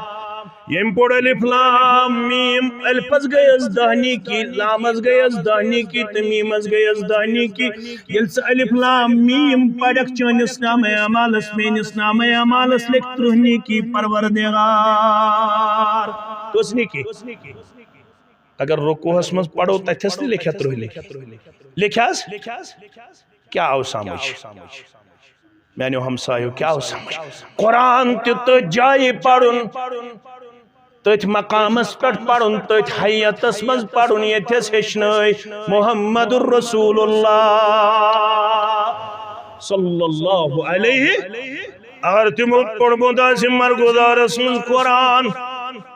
ییٚمۍ پوٚر الف لام میم، الفس گٔیس دہ نیکی، لامس گٔیس دہ نیکی تہٕ میمس گٔیس دہ نیکی۔ ییٚلہِ ژٕ الف لام میم پرکھ، چٲنِس نامہ اعمالس، میٲنِس نامہ اعمالس لیکھ ترٕٛہ نیکی پروردگار۔ کٔژ نیکی؟ اگر رکوعس منٛز پرو، تتھس تہِ لیکھیا ترٕٛہ نیکی؟ لیکھِ حظ؟ کیٛاہ آو سمجھ؟ میانیو ہمسایو، کیٛاہ اوس سمجھ؟ قرآن تہِ تٔتھۍ جایہِ پرُن، تٔتھۍ مقامس پٮ۪ٹھ پرُن، تٔتھۍ حیتس منٛز پرُن، ییٚتھس ہیٚچھنٲے محمد رسول اللہ صلی اللہ علیہ۔ اگر تِمو پوٚرمُت آسہِ مرگُزارس منٛز قرآن،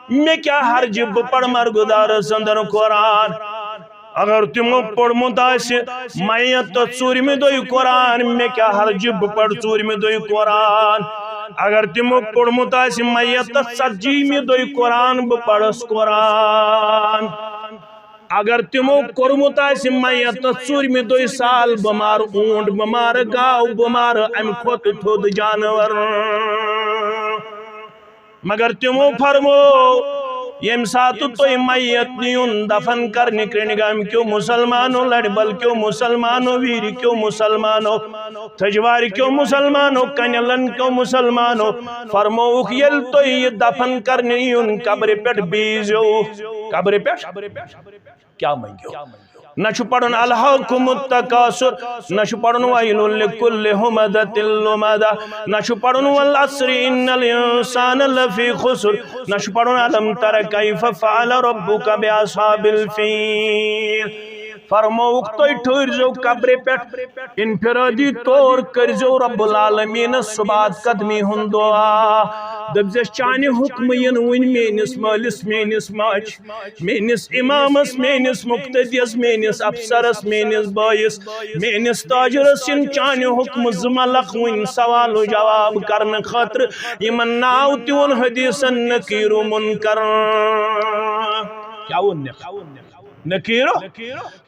مےٚ کیٛاہ حرجہِ بہٕ پرٕ مرگُزارس اندر قرآن؟ اگر تِمو پوٚرمُت آسہِ میت تہٕ ژوٗرمہِ دۄہہِ قرآن، مےٚ کیٛاہ حرجہِ بہٕ پرٕ ژوٗرمہِ دۄہہِ قرآن؟ اگر تِمو پوٚرمُت آسہِ میتس ژتجیمہِ دۄہہِ قرآن، بہٕ پرس قرآن۔ اگر تِمو کوٚرمُت آسہِ میتس ژوٗرمہِ دۄہہِ سال، بہٕ مارٕ اوٗنٹ، بہٕ مارٕ گاو، بہٕ مارٕ امہِ کھۄتہٕ تھوٚد جانور۔ مگر تِمو فرمو، ییٚمہِ ساتہٕ تُہۍ میت نِیُن دفن کرنہِ کرٛنٛڈگامہِ کیو مسلمانو، لڑِ بل کیو مسلمانو، ویٖرِ کیو مسلمانو، تھجوارِ کیو مسلمانو، کنیلن کیو مسلمانو، فرمووُکھ، ییٚلہِ تُہۍ یہِ دفن کرنہِ یُن قبرِ پٮ۪ٹھ بیٖزیو، قبرِ پٮ۪ٹھ کیٛاہ منٛگیو؟ نہ چھُ پرُن الہاکم التکاثر، نہ چھُ پرُن ویل لکل ہمزۃ لمزہ، نہ چھُ پرُن والعصر ان الانسان لفی خسر، نہ چھُ پرُن الم تر کیف فعل ربک باصحاب الفیل۔ فرمووُکھ، تُہۍ ٹھٔہرزیو قبرِ پٮ۪ٹھ، انفرادی طور کٔرزیو رب العالمینس ثبات قدمی ہُنٛد دعا۔ دٔپزٮ۪س، چانہِ حُکمہٕ یِن وٕنۍ میٲنِس مٲلِس، میٲنِس ماجہِ، میٲنِس امامس، میٲنِس مقتدیس، میٲنِس افسرس، میٲنِس بٲیِس، میٲنِس تاجرس یِن چانہِ حُکمہٕ زٕ ملک وٕنۍ سوال و جواب کرنہٕ خٲطرٕ۔ یِمن ناو تہِ ووٚن حدیثن نکیر و منکر۔ کیٛاہ ووٚن نکھ؟ نکیرو۔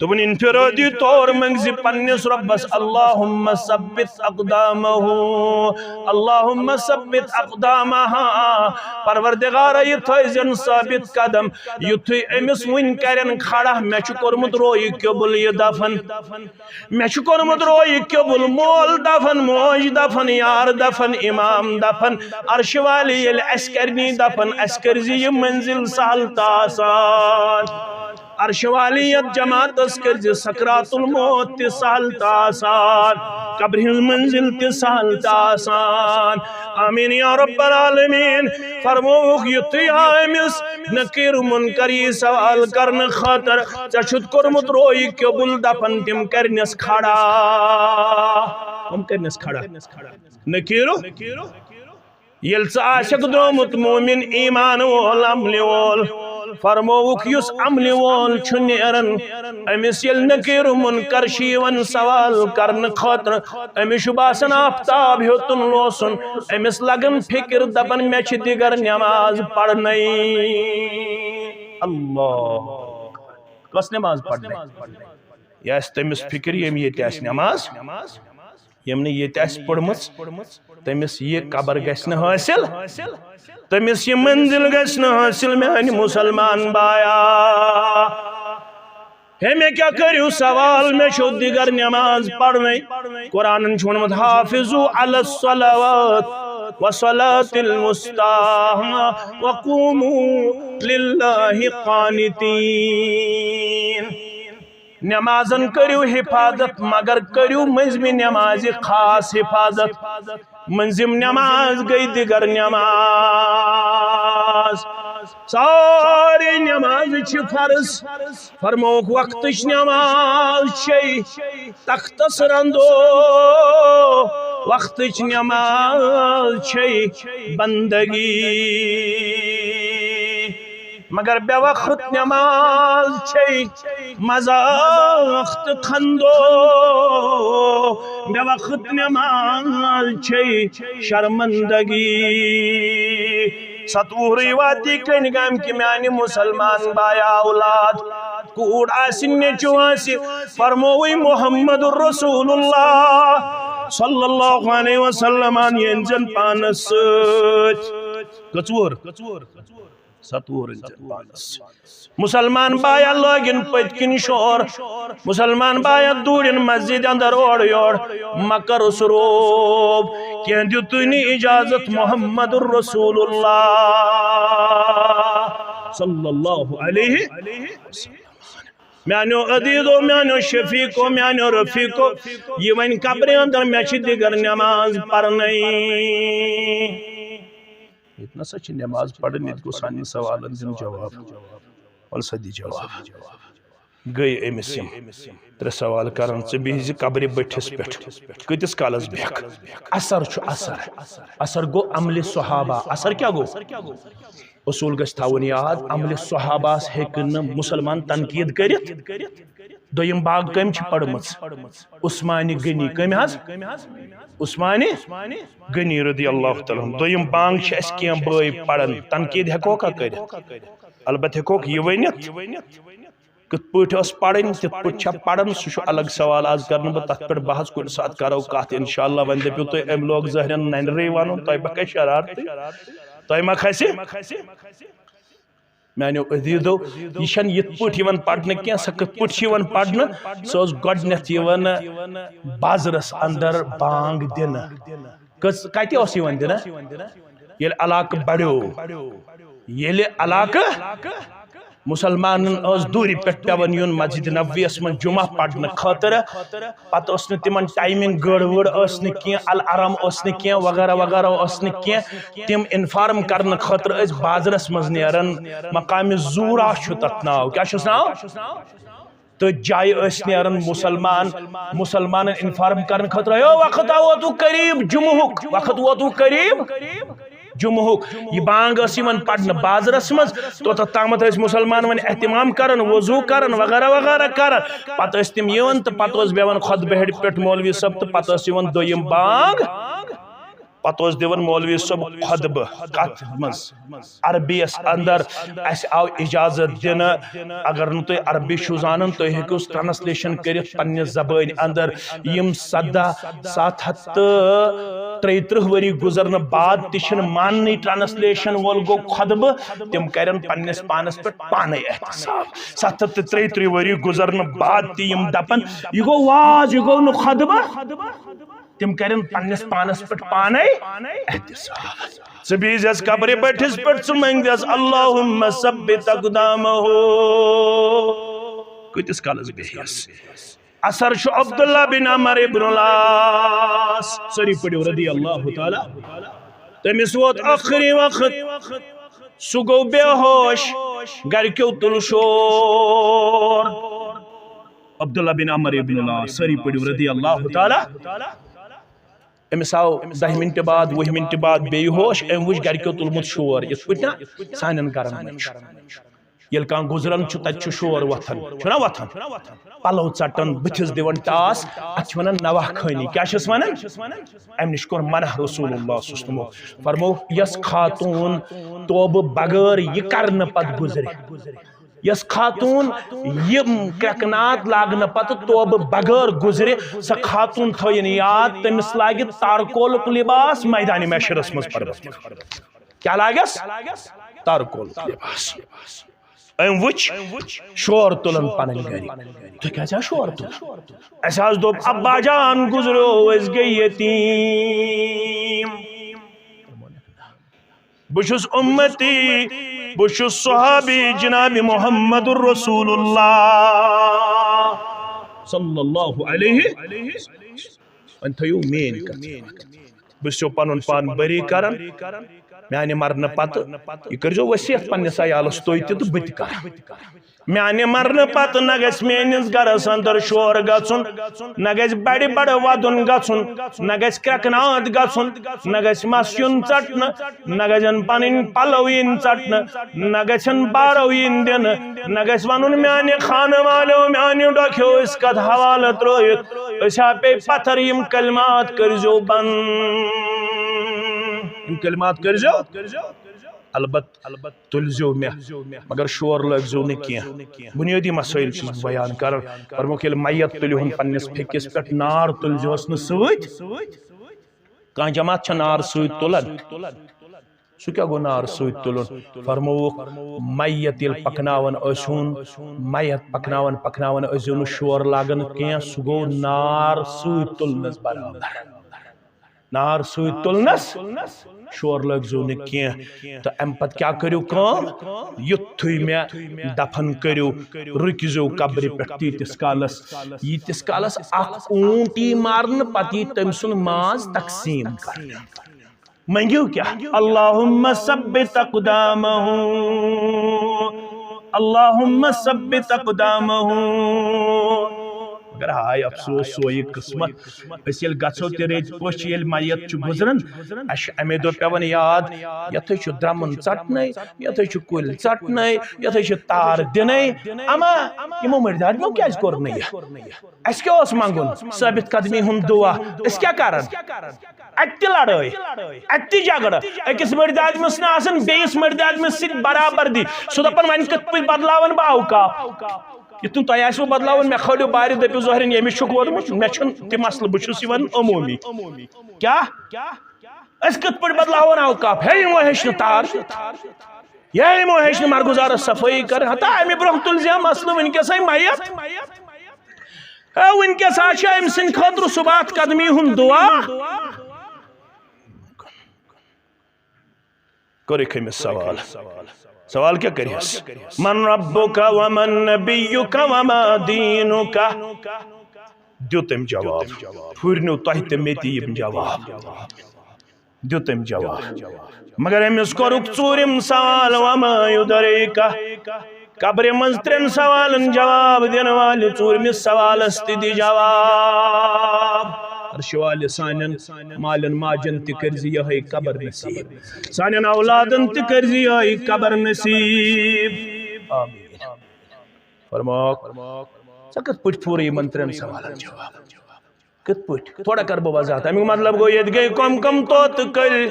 دوٚپُن، انفرادی طور منٛگزِ پننِس رۄبس، اللہم ثبت اقدامہ، اللہم ثبت اقدامہ۔ پروردگارا، یہِ تھٲوزٮ۪ن ثابت قدم، یُتھُے أمِس وٕنۍ کرن کھڑا، مےٚ چھُ کوٚرمُت رویہِ قبول یہِ دفن، مےٚ چھُ کوٚرمُت رویہِ قبول، مول دفن، موج دفن، یار دفن، امام دفن، عرشہِ والہِ ییٚلہِ اَسہِ کرنی دفن، اَسہِ کٔرزِ یہِ منزل سہل تہٕ آسان۔ عرشہِ والی یتھ جماعتس کٔرزِ سکرات الموت تہِ سہل تہٕ آسان، قبرِ ہٕنٛز منزل تہِ سہل تہٕ آسان۔ آمین یا رب العالمین۔ فرمووُکھ، یُتھُے آو أمِس نکیر منکر یہِ سوال کرنہٕ خٲطرٕ، ژےٚ چھُتھ کوٚرمُت رویہِ قبول دفن، تِم کرنس کھڑا۔ تِم کرنس کھڑا۔ نکیرو۔ ییٚلہِ ژٕ آسکھ درٛامُت مومن، ایمان وول، عملہِ وول، فرمووُکھ، یُس عملہِ وول چھُ نیران، أمِس ییٚلہِ نکیر منکر چھُ یِوان سوال کرنہٕ خٲطرٕ، أمِس چھُ باسان آفتاب ہیوٚتُن لوسُن، أمِس لگان فکر، دپان، مےٚ چھِ دِگر نماز پرنَے۔ اللہ، کۄس نماز پرنَے؟ یہِ آسہِ تٔمِس فکر، ییٚمۍ ییٚتہِ آسہِ نماز، ییٚمۍ نہٕ ییٚتہِ آسہِ پٔرمٕژ، تٔمِس یہِ قبر گژھِ نہٕ حٲصِل، تٔمِس یہِ منزل گژھِ نہٕ حٲصِل۔ میانہِ مسلمان بایا، ہے، مےٚ کیٛاہ کٔرِو سوال، مےٚ چھو دِگر نماز پرنَے۔ قرآنن چھُ ووٚنمُت، حافظوا علی الصلوات وصلاة الوسطی وقوموا للہ قانتین۔ نمازن کٔرِو حفاظت، مگر کٔرِو مٔنٛزمہِ نمازِ خاص حفاظت۔ مٔنٛزِم نماز گٔے دِگر نماز۔ سارے نمازٕ چھِ فرض۔ فرمووُکھ، وقتٕچ نماز چھے تختس رندو، وقتٕچ نماز چھے بندگی۔ مگر بے وقت نماز چھے مذاق تہٕ خندو، بے وقت نماز چھے شرمندگی۔ ستوُہرٕے واتی کٔنۍ گامکہِ میانہِ مسلمان بایا اولاد، کوٗر آسہِ، نیٚچو آسہِ، فرمووٕے محمد رسول اللہ صلی اللہ علیہ وسلم یِن زن پانس سۭتۍ۔ کٔژ وُہر؟ ستوُہر أنۍ زن پانس۔ مسلمان بایا لٲگِن پٔتۍ کِنۍ شور۔ مسلمان بایا دوٗرِن مسجد اندر اورٕ یور۔ مہ کر سُہ روب۔ کینٛہہ دِتُے نہٕ اجازت محمد رسول اللہ صلی اللہ علیہ وسلم۔ میانیو عزیزو، میانیو شفیقو، میانیو رفیقو، یہِ وۄنۍ قبرِ اندر مےٚ چھِ دِگر نماز پرنَے۔ ییٚتہِ نسا چھِ نماز پرٕنۍ، ییٚتہِ گوٚو سانٮ۪ن سوالن دیُن جواب۔ وَلہٕ سا دِ جواب۔ گٔے أمِس یِم ترٛےٚ سوال کران، ژٕ بِہزِ قبرِ بٔٹھِس پٮ۪ٹھ کۭتِس کالس بیٚہکھ؟ اثر چھُ اثر۔ اثر گوٚو عملِ صحابہ۔ اثر کیٛاہ گوٚو؟ اصوٗل گژھِ تھاوُن یاد، عملِ صحابہس ہیٚکہِ نہٕ مُسلمان تنقید کٔرِتھ۔ دوٚیِم بانگ کٔمۍ چھِ پٔرمٕژ؟ عثمانِ غنی۔ کٔمۍ حظ؟ عثمانِ غنی رضی اللہ تعالیٰ عنہ۔ دوٚیِم بانگ چھِ اَسہِ کینٛہہ بٲے پران، تنقیٖد ہٮ۪کوکھا کٔرِتھ؟ البتہ ہٮ۪کوکھ یہِ ؤنِتھ، کِتھ پٲٹھۍ ٲس پرٕنۍ، کِتھ پٲٹھۍ چھےٚ پران، سُہ چھُ الگ سوال۔ آز کرٕ نہٕ بہٕ تتھ پٮ۪ٹھ بحث، کُنہِ ساتہٕ کرو کتھ انشاءاللہ۔ وۄنۍ دٔپِو تُہۍ، أمۍ لوگ ظٲہرن ننرے ونُن، تۄہہِ ما کھسہِ شرارتٕے؟ تۄہہِ ما کھسہِ؟ میانیو عزیزو، یہِ چھَنہٕ یِتھ پٲٹھۍ یِوان پرنہٕ کینٛہہ۔ سۄ کِتھ پٲٹھۍ چھِ یِوان پرنہٕ؟ سۄ ٲس گۄڈٕنٮ۪تھ یِوان بازرس اندر بانگ دِنہٕ۔ کٔژ، کتہِ اوس یِوان دِنہٕ؟ ییٚلہِ علاقہٕ بڑیو، ییٚلہِ علاقہٕ مُسلمانن ٲس دوٗرِ پٮ۪ٹھ پٮ۪وان یُن مسجد نبویَس منٛز جمعہ پرنہٕ خٲطرٕ، پتہٕ ٲس نہٕ تِمن ٹائمنگ گٔڑ وٲڑ ٲس نہٕ کینٛہہ، الارم اوس نہٕ کینٛہہ، وغیرہ وغیرہ اوس نہٕ کینٛہہ۔ تِم انفارم کرنہٕ خٲطرٕ ٲسۍ بازرس منٛز نیران، مقامِ زورا چھُ تتھ ناو۔ کیٛاہ چھُس ناو؟ تہٕ جایہِ ٲسۍ نیران مُسلمان، مُسلمانن انفارم کرنہٕ خٲطرٕ، "او، وقت آو ووتُکھ قریب جمعہُک، وقت ووتُکھ قریب جمعہُک۔" یہِ بانگ ٲس یِوان پرنہٕ بازرس منٛز، توٚتتھ تامتھ ٲسۍ مُسلمان وۄنۍ اہتمام کران، وضو کران، وغیرہ وغیرہ کران۔ پتہٕ ٲسۍ تِم یِوان تہٕ پتہٕ اوس بیٚہوان خطبہٕ ہیٚرِ پٮ۪ٹھ مولوی صٲب، تہٕ پتہٕ ٲس یِوان دوٚیِم بانگ۔ پتہٕ اوس دِوان مولوی صٲب خطبہٕ۔ کتھ منٛز؟ عربی یس اندر۔ اسہِ آو اجازت دِنہٕ، اگر نہٕ تُہۍ عربی چھِو زانان، تُہۍ ہیٚکِو ٹرانسلیشن کٔرِتھ پننہِ زبٲنۍ اندر۔ یِم سدہ، ستھ ہتھ تہٕ ترٛیہِ ترٕٛہ ؤری گُزرنہٕ بعد تہِ چھِنہٕ ماننٕے، ٹرانسلیشن وول گوٚو خطبہٕ، تِم کرن پننِس پانس پٮ۪ٹھ پانے احتساب۔ ستھ ہتھ تہٕ ترٛیہِ ترٕٛہ ؤری گُزرنہٕ بعد تہِ یِم دپن، "یہِ گوٚو واز، یہِ گوٚو نہٕ خطبہٕ"، تِم کرن پننِس پانس پٮ۪ٹھ پانے احتساب۔ ژٕ بیٖزٮ۪س قبرِ بٔٹھِس پٮ۪ٹھ، ژٕ منٛگزٮ۪س، "اللہم ثبت اقدامہ"۔ کۭتِس کالس بیٚہیَس؟ اثر چھُ عبداللہ بن عمر ابن العاص، سٲری پٔرِو، رضی اللہ تعالیٰ۔ تٔمِس ووت ٲخری وقت، سُہ گوٚو بے ہوش، گرِکیو تُل شور۔ عبداللہ بن عمر ابن العاص، سٲری پٔرِو، رضی اللہ تعالیٰ۔ أمِس آو دَہہِ مِنٹہِ بعد، وُہہِ مِنٹہِ بعد بیٚیہِ ہوش، أمۍ وُچھ گرِکیو تُلمُت شور، یِتھ پٲٹھۍ نا سانٮ۪ن گرن منٛز چھُ۔ ییٚلہِ کانٛہہ گُزران چھُ، تَتہِ چھُ شور وۄتھان، چھُنہ وۄتھان؟ پَلو ژَٹان، بٕتھِس دِوان ٹاس، اَتھ چھِ وَنان نواہ خٲنی۔ کیٛاہ چھِس وَنان؟ اَمہِ نِش کوٚر منع رسول اللہ صلی اللہ علیہ وسلمو۔ فرموو، یۄس خاتوٗن توبہٕ بغٲر یہِ کرنہٕ پتہٕ گُزرِ، یۄس خاتوٗن یہِ کرٛٮ۪کہٕ ناد لاگنہٕ پتہٕ توبہٕ بغٲر گُزرِ، سۄ خاتوٗن تھٲیِن یاد، تٔمِس لاگہِ تارکولُک لباس میدانِ محشرس منٛز پروردگار۔ کیٛاہ لاگٮ۪س؟ تارکولُک لباس۔ أمۍ وٕچھ شور تُلان پنٕنۍ گرِکۍ۔ تُہۍ کیٛازِ حظ شور تُلان؟ اَسہِ حظ دوٚپ، ابا جان گُزریو، أسۍ گٔے یتیٖم۔ بہٕ چھُس اُمتی، بہٕ چھُس صحابی جناب محمد رسول اللہ صلی اللہ علیہ۔ وۄنۍ تھٲیِو میٲنۍ کتھ۔ بہٕ چھُسو پنُن پان بری کران۔ میانہِ مرنہٕ پتہٕ یہِ کٔرۍزیو وصیت پننِس عیالس تُہۍ تہِ تہٕ بہٕ تہِ کرٕ۔ میانہِ مرنہٕ پتہٕ نہ گژھِ میٲنِس گرس اندر شور گژھُن، نہ گژھِ بڑِ بڑٕ ودُن گژھُن، نہ گژھِ کرٛٮ۪کہٕ ناد گژھُن، نہ گژھِ مس یُن ژٹنہٕ، نہ گژھن پنٕنۍ پلو یِنۍ ژٹنہٕ، نہ گژھن بارو یِنۍ دِنہٕ، نہ گژھِ ونُن، میانہِ خانہٕ والیو، میانہِ ڈۄکھیو، أسۍ کتھ حوالہٕ ترٲوِتھ، أسۍ ہا پیٚیہِ پتھر۔ یِم کلمات کٔرۍزیو بنٛد، یِم کلمات کٔرۍزیو۔ البتہ تُلزیو مےٚ، مگر شور لٲگزیو نہٕ کینٛہہ۔ بنیٲدی مسٲیل چھُس بہٕ بیان کران۔ فرمووُکھ، ییٚلہِ میت تُلِہُن پننِس پھیٚکِس پٮ۪ٹھ، نار تُلزیوس نہٕ سۭتۍ۔ کانٛہہ جماعت چھےٚ نار سۭتۍ تُلان؟ سُہ کیٛاہ گوٚو نار سۭتۍ تُلُن؟ فرمووُکھ، میت ییٚلہِ پکناوان ٲسۍہُن، میت پکناوان پکناوان ٲسۍزیو نہٕ شور لاگان کینٛہہ، سُہ گوٚو نار سۭتۍ تُلنس برابر۔ نار سۭتۍ تُلنس شور لٲگزیو نہٕ کینٛہہ۔ تہٕ امہِ پتہٕ کیٛاہ کٔرِو کٲم؟ یُتھُے مےٚ دفن کٔرِو، رُکزیو قبرِ پٮ۪ٹھ تیٖتِس کالس، ییٖتِس کالس اکھ اوٗنٹ یی مارنہٕ، پتہٕ یی تٔمۍ سُنٛد ماز تقسیٖم کرنہٕ۔ منٛگِو کیٛاہ؟ اللہم ثبت اقدامہ، اللہم ثبت اقدامہ۔ مگر ہاے افسوس، سوے قسمت۔ أسۍ ییٚلہِ گژھو تہِ رٔتۍ پٲٹھۍ، ییٚلہِ میت چھُ گُزران، اَسہِ چھُ اَمے دۄہ پٮ۪وان یاد، یَتھٕے چھُ درٛمُن ژَٹنَے، یَتھٕے چھُ کُلۍ ژَٹنَے، یَتھٕے چھُ تار دِنَے۔ اما یِمو مٔردۍ آدمیو کیٛازِ کوٚر نہٕ یہِ؟ اَسہِ کیٛاہ اوس منٛگُن؟ ثٲبت قدمی ہُنٛد دُعا۔ أسۍ کیٛاہ کَران؟ اَتہِ تہِ لڑٲے، اَتہِ تہِ جھگڑٕ۔ أکِس مٔردۍ آدمِس نہٕ آسان بیٚیِس مٔردۍ آدمِس سۭتۍ برابردی۔ سُہ دَپان، وۄنۍ کِتھ پٲٹھۍ بدلاون بہٕ اوقاف؟ یُتھ نہٕ تۄہہِ آسِوٕ بدلاوُن، مےٚ کھٲلِو بارِ دٔپِو ظٲہرِن، ییٚمِس چھُکھ ووٚنمُت، مےٚ چھُنہٕ تہِ مسلہٕ، بہٕ چھُس یہِ وَنان عموٗمی۔ کیٛاہ؟ أسۍ کِتھ پٲٹھۍ بدلاوون اوقاف؟ ہے، یِمو ہیٚچھ نہٕ تار دِتھ۔ ہے، یِمو ہیٚچھ نہٕ مرگُزارس صفٲیی کرٕنۍ۔ ہتا، اَمہِ برٛونٛہہ تُلۍ زِ مسلہٕ، وٕنکیٚس ہے میت۔ ہے، وٕنکیٚس ہا چھُ أمۍ سٕنٛدِ خٲطرٕ ثبات قدمی ہُنٛد دُعا۔ کوٚرُکھ أمِس سوال۔ سوال کیٛاہ کٔرِہَس؟ من ربک ومن نبیک وما دینک؟ دیُت أمۍ جواب۔ پھُرنیو تۄہہِ تہٕ مےٚ تہِ یِم جواب۔ دیُت أمۍ جواب۔ مگر أمِس کوٚرُکھ ژوٗرِم سوال، وما یدریک؟ قبرِ منٛز ترٛٮ۪ن سوالن جواب دِنہٕ والہِ ژوٗرمِس سوالس تہِ دِ جواب۔ عرشہِ والہِ سانٮ۪ن مالٮ۪ن ماجن تہِ کٔرۍ زِ یِہوٚے قبر نصیب۔ سانٮ۪ن اولادن تہِ کٔرۍ زِ یِہوٚے قبر نصیب۔ آمین۔ فرماو، ژےٚ کِتھ پٲٹھۍ پھوٗرٕ یِمن ترٛٮ۪ن سوالن جواب؟ کِتھ پٲٹھۍ؟ تھوڑا کَرٕ بہٕ وضاحت۔ اَمیُک مطلب گوٚو، ییٚتہِ گٔے کۄم کۄم طوطہٕ کٔلۍ،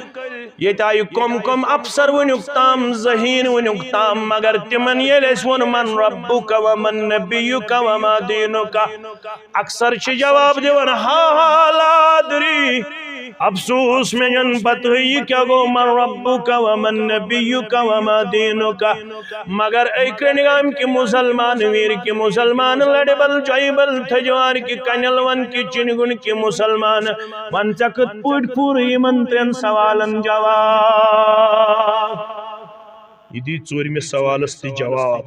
ییٚتہِ آیہِ کۄم کۄم افسر وٕنیُک تام، ذہین وٕنیُک تام، مگر تِمن ییٚلہِ اَسہِ ووٚن، من ربک ومن نبیک وما دینک، اکثر چھِ جواب دِوان، ہا ہا لا ادری، افسوس مےٚ چھَنہٕ پتہٕے یہِ کیٛاہ گوٚو، من ربک ومن نبیک وما دینک۔ مگر اے کرنگام کہِ مسلمان، ویر کہِ مسلمان، لڑِ بل جایہِ بل تھجوار کہِ کنل ون کہِ چنگن کہِ مسلمان، ون ژےٚ کِتھ پٲٹھۍ پوٗرٕ یِمن ترٛٮ۪ن سوالن جواب؟ یہِ دی ژوٗرمِس سوالس تہِ جواب۔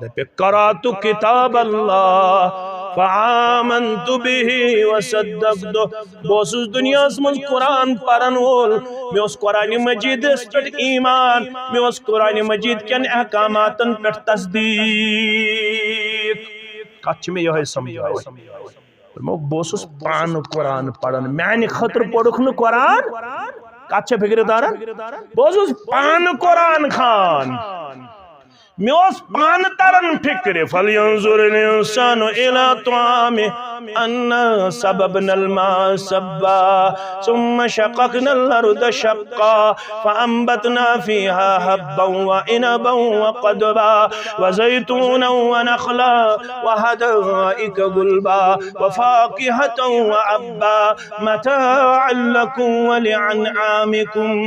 دپہِ، قرأت کتاب اللہ فآمنت به وصدقت۔ بہٕ اوسُس دُنیاہس منٛز قرآن پرن وول، مےٚ اوس قرآن مجیدس پٮ۪ٹھ ایمان، مےٚ اوس قرآن مجید کٮ۪ن احکاماتن پٮ۪ٹھ تصدیق۔ کتھ چھِ مےٚ یِہوٚے سمجھاوٕنۍ۔ دوٚپمو، بہٕ اوسُس پانہٕ قرآن پران، میانہِ خٲطرٕ پوٚرُکھ نہٕ قرآن۔ کتھ چھےٚ فکرِ تران؟ بہٕ اوسُس پانہٕ قرآن خوان۔ مےٚ اوس پانہٕ تران فکرِ، فلینظر الانسان الی طعامہ، انا صببنا الماء صبا، ثم شققنا الارض شقا، فانبتنا فیها حبا وعنبا وقضبا وزیتونا ونخلا وحدائق غلبا وفاکہة وابا، متاعا لکم ولانعامکم۔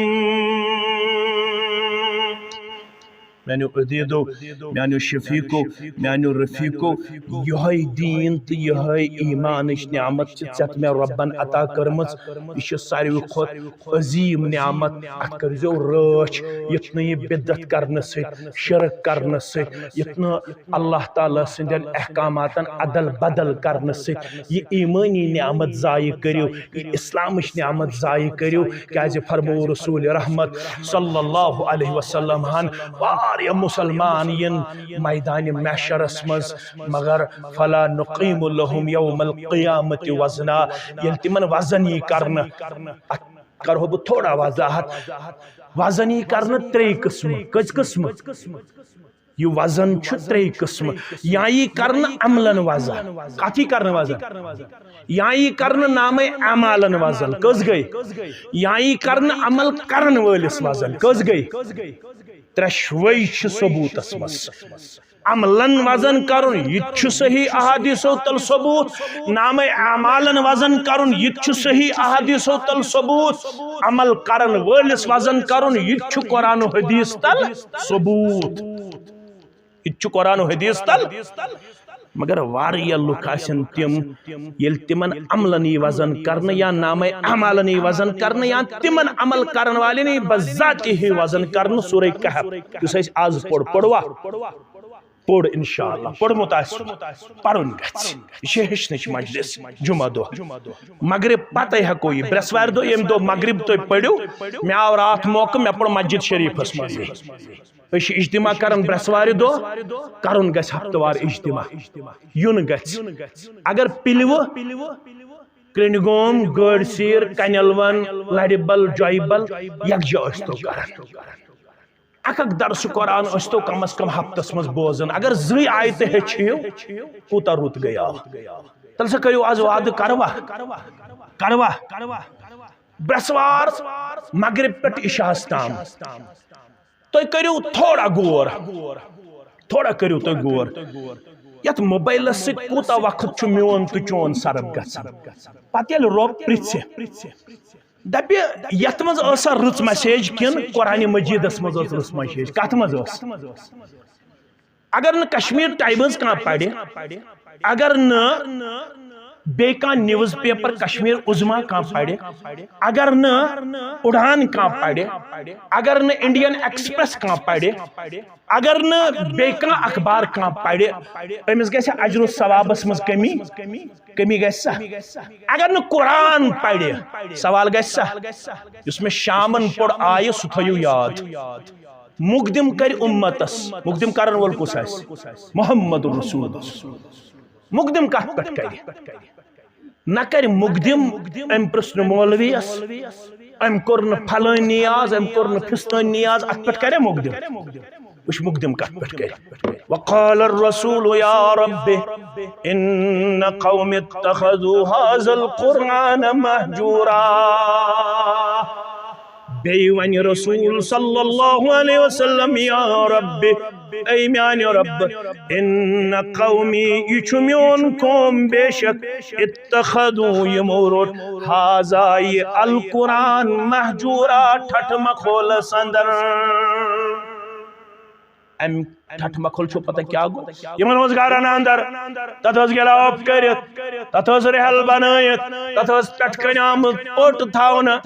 میانیو عزیزو، میانیو شفیقو، میانیو رفیقو، یہے دین تہٕ یہے ایمانٕچ نعمت چھِ ژےٚ تہٕ مےٚ رۄبن عطا کٔرمٕژ۔ یہِ چھِ ساروی کھۄتہٕ عظیٖم نعمت۔ اتھ کٔرزیو رٲچھ، یُتھ نہٕ یہِ بدعت کرنہٕ سۭتۍ، شرک کرنہٕ سۭتۍ، یُتھ نہٕ اللہ تعالیٰ سٕنٛدٮ۪ن احکاماتن ادل بدل کرنہٕ سۭتۍ یہِ ایمٲنی نعمت ضایع کٔرِو، یہِ اسلامٕچ نعمت ضایع کٔرِو۔ کیازِ فرموو رسول رحمت صلی اللہ علیہ وسلم ہن واریاہ مسلمان یِن میدانِ محشرس منٛز، مگر فلا نقیم لهم یوم القیامت وزنا، ییٚلہِ تِمن وزن یی کرنہٕ، اتھ کرہو بہٕ تھوڑا وضاحت۔ وزن یی کرنہٕ ترٛے قٕسمہٕ۔ کٔژ قٕسمہٕ؟ یہِ وزن چھُ ترٛے قٕسمہٕ۔ یا یی کرنہٕ عملن وزن۔ کتھ یی کرنہٕ وزن؟ یا یی کرنہٕ نامے اعمالن وزن۔ کٔژ گٔے؟ یا یی کرنہٕ عمل کرن وٲلِس وزن۔ کٔژ گٔے؟ ترٛٮ۪شوَے چھِ ثبوٗتس منٛز۔ عملن وزن کرُن، یہِ تہِ چھُ صحیح احادیثو تل ثبوٗت۔ نامے اعمالن وزن کرُن، یہِ تہِ چھُ صحیح احادیثو تل ثبوٗت۔ عمل کرن وٲلِس وزن کرُن، یہِ تہِ چھُ قرآن و حدیث تل ثبوٗت۔ یہِ تہِ چھُ قرآن و حدیث تل۔ مگر واریاہ لُکھ آسن تِم، ییٚلہِ تِمن عملن یی وزن کرنہٕ یا نامے اعمالن یی وزن کرنہٕ یا تِمن عمل کرن والٮ۪ن یی بذاتِ ہی وزن کرنہٕ۔ سورہ کہف، یُس اَسہِ آز پوٚر، پوٚروا؟ پوٚر انشاءاللہ، پوٚرمُت آسہِ سُہ، پَرُن گژھِ۔ یہِ چھِ ہیٚچھنٕچ مجلس جمعہ دۄہ۔ مغرب پَتَے ہٮ۪کو یہِ، برٛٮ۪سوارِ دۄہ ییٚمہِ دۄہ مغرب تُہۍ پٔرِو، مےٚ آو راتھ موقعہٕ، مےٚ پوٚر مسجد شریٖفَس منٛزٕے۔ أسۍ چھِ اجتماع کران برٛٮ۪سوارِ دۄہ، کرُن گژھِ ہفتہٕ وار اجتماع، یُن گژھِ۔ اگر پِلوٕ، کرٛنٛڈۍ گوم، گٲڑۍ سیٖر، کنٮ۪ل ون، لرِ بل، جۄیہِ بل یکجا ٲسۍ تو کران۔ اکھ اکھ درس قرآن ٲسۍ تو کم از کم ہفتس منٛز بوزان۔ اگر زٕے آیتہٕ ہیٚچھِو، کوٗتاہ رُت گٔیاو۔ تیٚلہِ سا کٔرِو آز وعدٕ، کروا؟ کروا؟ برٛٮ۪سوار مغرب پٮ۪ٹھ عشاہس تام۔ تُہۍ کٔرِو تھوڑا غور، تھوڑا کٔرِو تُہۍ غور۔ یتھ موبایلس سۭتۍ کوٗتاہ وقت چھُ میون تہٕ چون صرف گژھان؟ پتہٕ ییٚلہِ رۄب پرژھِ، دپہِ، یتھ منٛز ٲسا رٕژ مسیج کِنہٕ قرآن مجیدس منٛز ٲس رٕژ مسیج؟ کتھ منٛز ٲس؟ اگر نہٕ کشمیر ٹائمز کانٛہہ پرِ، اگر نہٕ بیٚیہِ کانٛہہ نیوز پیپر کشمیر عظمیٰ کانٛہہ پرِ، اگر نہٕ اڑان کانٛہہ پرِ، اگر نہٕ انڈین ایکسپریس کانٛہہ پرِ، اگر نہٕ بیٚیہِ کانٛہہ اخبار کانٛہہ پرِ، أمِس گژھِ اجر و ثوابس منٛز کمی۔ کمی گژھِ سا؟ اگر نہٕ قرآن پرِ، سوال گژھِ سا؟ یُس مےٚ شامن پوٚر آیہِ، سُہ تھٲیِو یاد۔ مقدم کرِ امتس، مقدم کرن وول کُس آسہِ؟ محمد رسول۔ مقدم کتھ پٮ۪ٹھ کرِ؟ نہ کرِ مقدم، أمۍ پرژھ نہٕ مولویس، أمۍ کوٚر نہٕ پھلٲنۍ نیاز، أمۍ کوٚر نہٕ فستٲنۍ نیاز، اتھ پٮ۪ٹھ کرِ مقدم؟ وٕچھ مقدم کتھ پٮ۪ٹھ کرِ۔ وقال الرسول یا رب ان قوم اتخذوا هذا القرآن مهجورا۔ بیٚیہِ ونہِ رسول صلی اللہ علیہ وسلم، یا رب، اے میانہِ رب، ان قومی، یہِ چھُ میون قوم، بے شک، اتخذوا، یِمو روٚٹ، ہذا، یہِ القرآن، مہجورا، ٹھٹھ مخولس اندر۔ امہِ ٹھٹھ مخول چھُو پتہ کیٛاہ گوٚو؟ یِمن اوس گرن اندر، تتھ ٲس گِلاف کٔرِتھ، تتھ ٲس رحل بنٲیِتھ، تتھ ٲس پٮ۪ٹھ کنہِ آمٕژ پوٚٹ تھاونہٕ،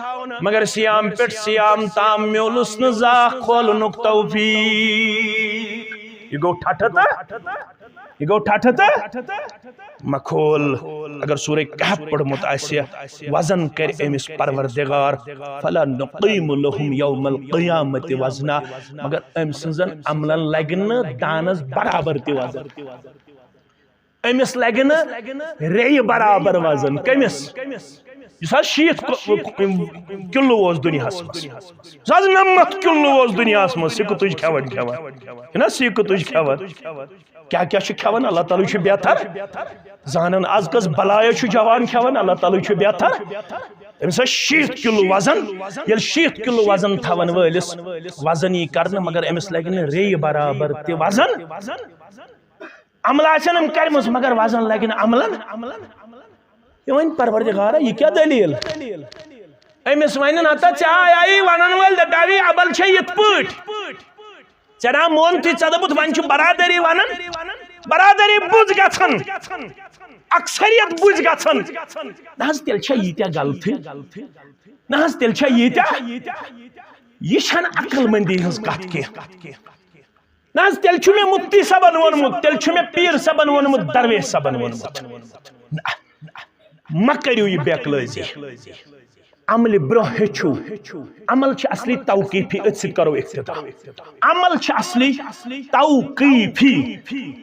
مگر صیام پٮ۪ٹھ صیام تام میوٗلُس نہٕ زانٛہہ کھولنُک توفیٖق۔ یہِ گوٚو ٹھٹھٕ تہٕ، یہِ گوٚو ٹھٹھٕ تہٕ مخول۔ اگر سورہ کہف پوٚرمُت آسہِ، وزن کرِ أمِس پروردگار، فلا نقیم لہم یوم القیامت وزنا، مگر أمۍ سٕنٛزن عملن لگہِ نہٕ دانس برابر تہِ وزن۔ أمِس لگہِ نہٕ ریٚیہِ برابر وزن۔ کٔمِس؟ یُس حظ شیٖتھ کُ-، کُ-، کِلوٗ اوس دُنیاہس منٛز، یُس حظ نَمَتھ کِلوٗ اوس دُنیاہس منٛز، سِکہٕ تُج کھٮ۪وان کھٮ۪وان، چھِنہ سِکہٕ تُج کھٮ۪وان؟ کیٛاہ کیٛاہ چھُ کھٮ۪وان؟ اللہ تعالیٰ چھُ بہتر زانان۔ از کٔژ بلایہ چھُ جوان کھٮ۪وان، اللہ تعالیٰ چھُ بہتر۔ أمِس ٲسۍ شیٖتھ کِلوٗ وزن، ییٚلہِ شیٖتھ کِلوٗ وزن تھاون وٲلِس وزن یی کرنہٕ، مگر أمِس لگہِ نہٕ ریٚیہِ برابر تہِ وزن۔ عملہٕ آسن أمۍ کرِمٕژ، مگر وزن لگہِ نہٕ عملن۔ یہِ وۄنۍ پروردگارا، یہِ کیٛاہ دٔلیٖل؟ أمِس وَنہِ نہ تہٕ ژےٚ آیی وَنَن وٲلۍ، دَپیٛاوی عمل چھےٚ یِتھ پٲٹھۍ۔ ژےٚ نا مون تُے، ژےٚ دوٚپُتھ وۄنۍ چھُ برادری وَنان، برادری بُز گژھان، اکثریت بُز گژھان۔ نہ حظ، تیٚلہِ چھےٚ ییٖتیٛاہ غلطی۔ نہ حظ، تیٚلہِ چھےٚ ییٖتیٛاہ۔ یہِ چھَنہٕ عقل مندی ہٕنٛز کتھ کینٛہہ۔ نہ حظ، تیٚلہِ چھُ مےٚ مُفتی صٲبن ووٚنمُت، تیٚلہِ چھُ مےٚ پیٖر صٲبن ووٚنمُت، درویش صٲبن ووٚنمُت۔ نہ، مہ کٔرِو یہِ بے عقلٲزی۔ عملہِ برونٛہہ ہیٚچھِو۔ عمل چھِ اصلی توقیفی، أتھۍ سۭتۍ کرو اختتام۔ عمل چھِ اصلی توقیفی۔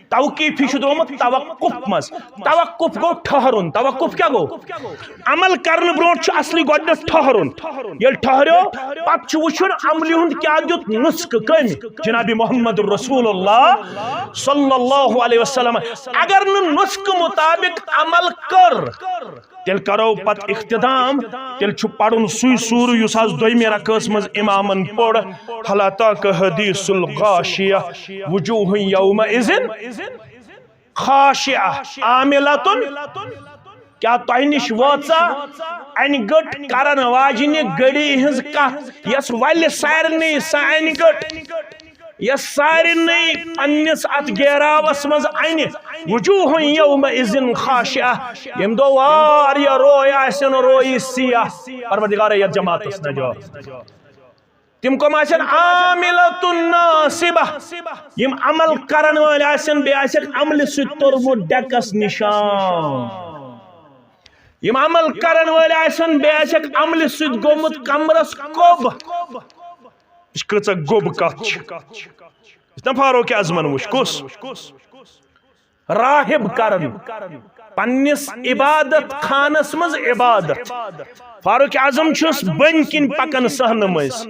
توقیفی چھُ درٛامُت توقف منٛز۔ توقف گوٚو ٹھہرُن۔ توقف کیٛاہ گوٚو؟ عمل کرنہٕ برونٛٹھ چھُ اصلی گۄڈٕنیتھ ٹھہرُن۔ ییٚلہِ ٹھہریو، پتہٕ چھُ وٕچھُن عملہِ ہُنٛد کیٛاہ دیُت نُسخہٕ۔ کٔمۍ؟ جناب محمد رسول اللہ صلی اللہ علیہ وسلم۔ اگر نہٕ نُسخہٕ مطابق عمل کٔر، تیٚلہِ کرو پتہٕ اختتام۔ تیٚلہِ چھُ پرُن سُے سورہ یُس حظ دوٚیمہِ رکٲژ منٛز امامن پوٚر، "هل اتاک حدیث الغاشیہ، وجوہ یومئذ خاشعہ عاملۃ"۔ کیٛاہ تۄہہِ نِش وٲژا انہِ گٔٹ کرن واجنہِ گٔڑی ہٕنٛز کتھ، یۄس ولہِ سارنٕے سۄ انہِ گٔٹ، یۄس سارنٕے پننِس اتھ گیراوس منٛز انہِ؟ وجوہ یومئذ خاشعہ، ییٚمہِ دۄہ واریاہ روے آسن، رویی سیاہ۔ پروردگارا، یتھ جماعتس نجات۔ تِم کم آسن؟ عاملۃ ناصبہ۔ یِم عمل کرن وٲلۍ آسن، بیٚیہِ آسٮ۪کھ عملہِ سۭتۍ توٚرمُت ڈٮ۪کس نِشان۔ یِم عمل کرن وٲلۍ آسن، بیٚیہِ آسٮ۪کھ عملہِ سۭتۍ گوٚمُت کمرس کوٚب۔ یہِ چھِ کۭژاہ گوٚب کتھ چھِ۔ یِتھ کٔنۍ فاروق اعظمن وٕچھ، کُس؟ راہب کرن پننِس عبادت خانس منٛز عبادت۔ فاروق اعظم چھُس بٔنۍ کِنۍ پکان صحنہٕ مٔنٛزۍ۔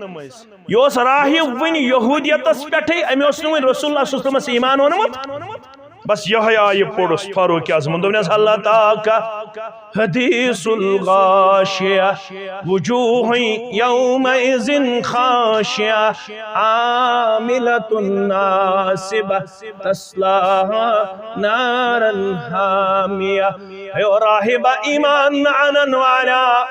یہِ اوس راہب وٕنہِ یہودیتس پٮ۪ٹھٕے، أمۍ اوس نہٕ وٕنہِ رسول اللہ صلی اللہ علیہ وسلمس ایمان اوٚنمُت۔ بس یِہوٚے آیہِ پوٚرُس فاروق اعظمن، دوٚپنس، "ہل اتاک حدیث الغاشیہ، وجوہ یومئذ خاشعہ، عاملۃ ناصبہ، تصلی نارا حامیہ۔" ہے راہبہ، ایمان نہ انن والا،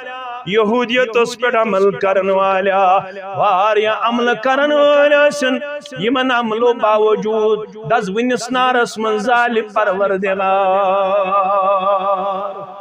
یہودیتس پٮ۪ٹھ عمل کرن والا، واریاہ عمل کرن وٲلۍ ٲسِن، یِمن عملو باوجود دزوٕنِس نارس منٛز زالہِ پروردگار۔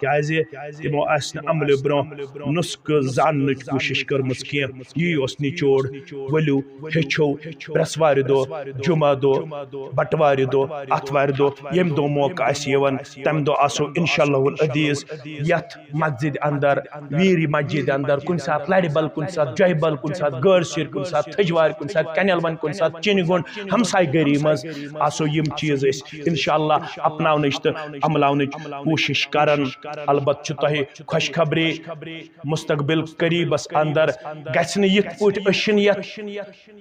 کیازِ؟ تِمو آسہِ نہٕ عملہِ برونٛہہ نسخہٕ زاننٕچ کوٗشش کٔرمٕژ کینٛہہ۔ یی اوس نچوڑ۔ ؤلِو ہیٚچھو برٛٮ۪سوارِ دۄہ، جمعہ دۄہ، بٹوارِ دۄہ، آتھوارِ دۄہ، ییٚمہِ دۄہ موقعہٕ آسہِ یِوان، تمہِ دۄہ آسو انشاء اللہ العزیز یتھ مسجد اندر، ویری مسجد اندر، کُنہِ ساتہٕ لرِ بل، کُنہِ ساتہٕ جۄیہِ بل، کُنہِ ساتہٕ گٲرسیر، کُنہِ ساتہٕ تھجوارِ، کُنہِ ساتہٕ کنیل ون، کُنہِ ساتہٕ چِنہِ گُنڈ، ہمسایہِ گٔری منٛز آسو یِم چیٖز أسۍ انشاء اللہ اپناونٕچ تہٕ عملاونٕچ کوٗشش کران۔ البتہ چھِ تۄہہِ خوشخبری، مستقبل قریبس اندر گژھِ نہٕ یِتھ پٲٹھۍ، أسۍ چھِنہٕ یتھ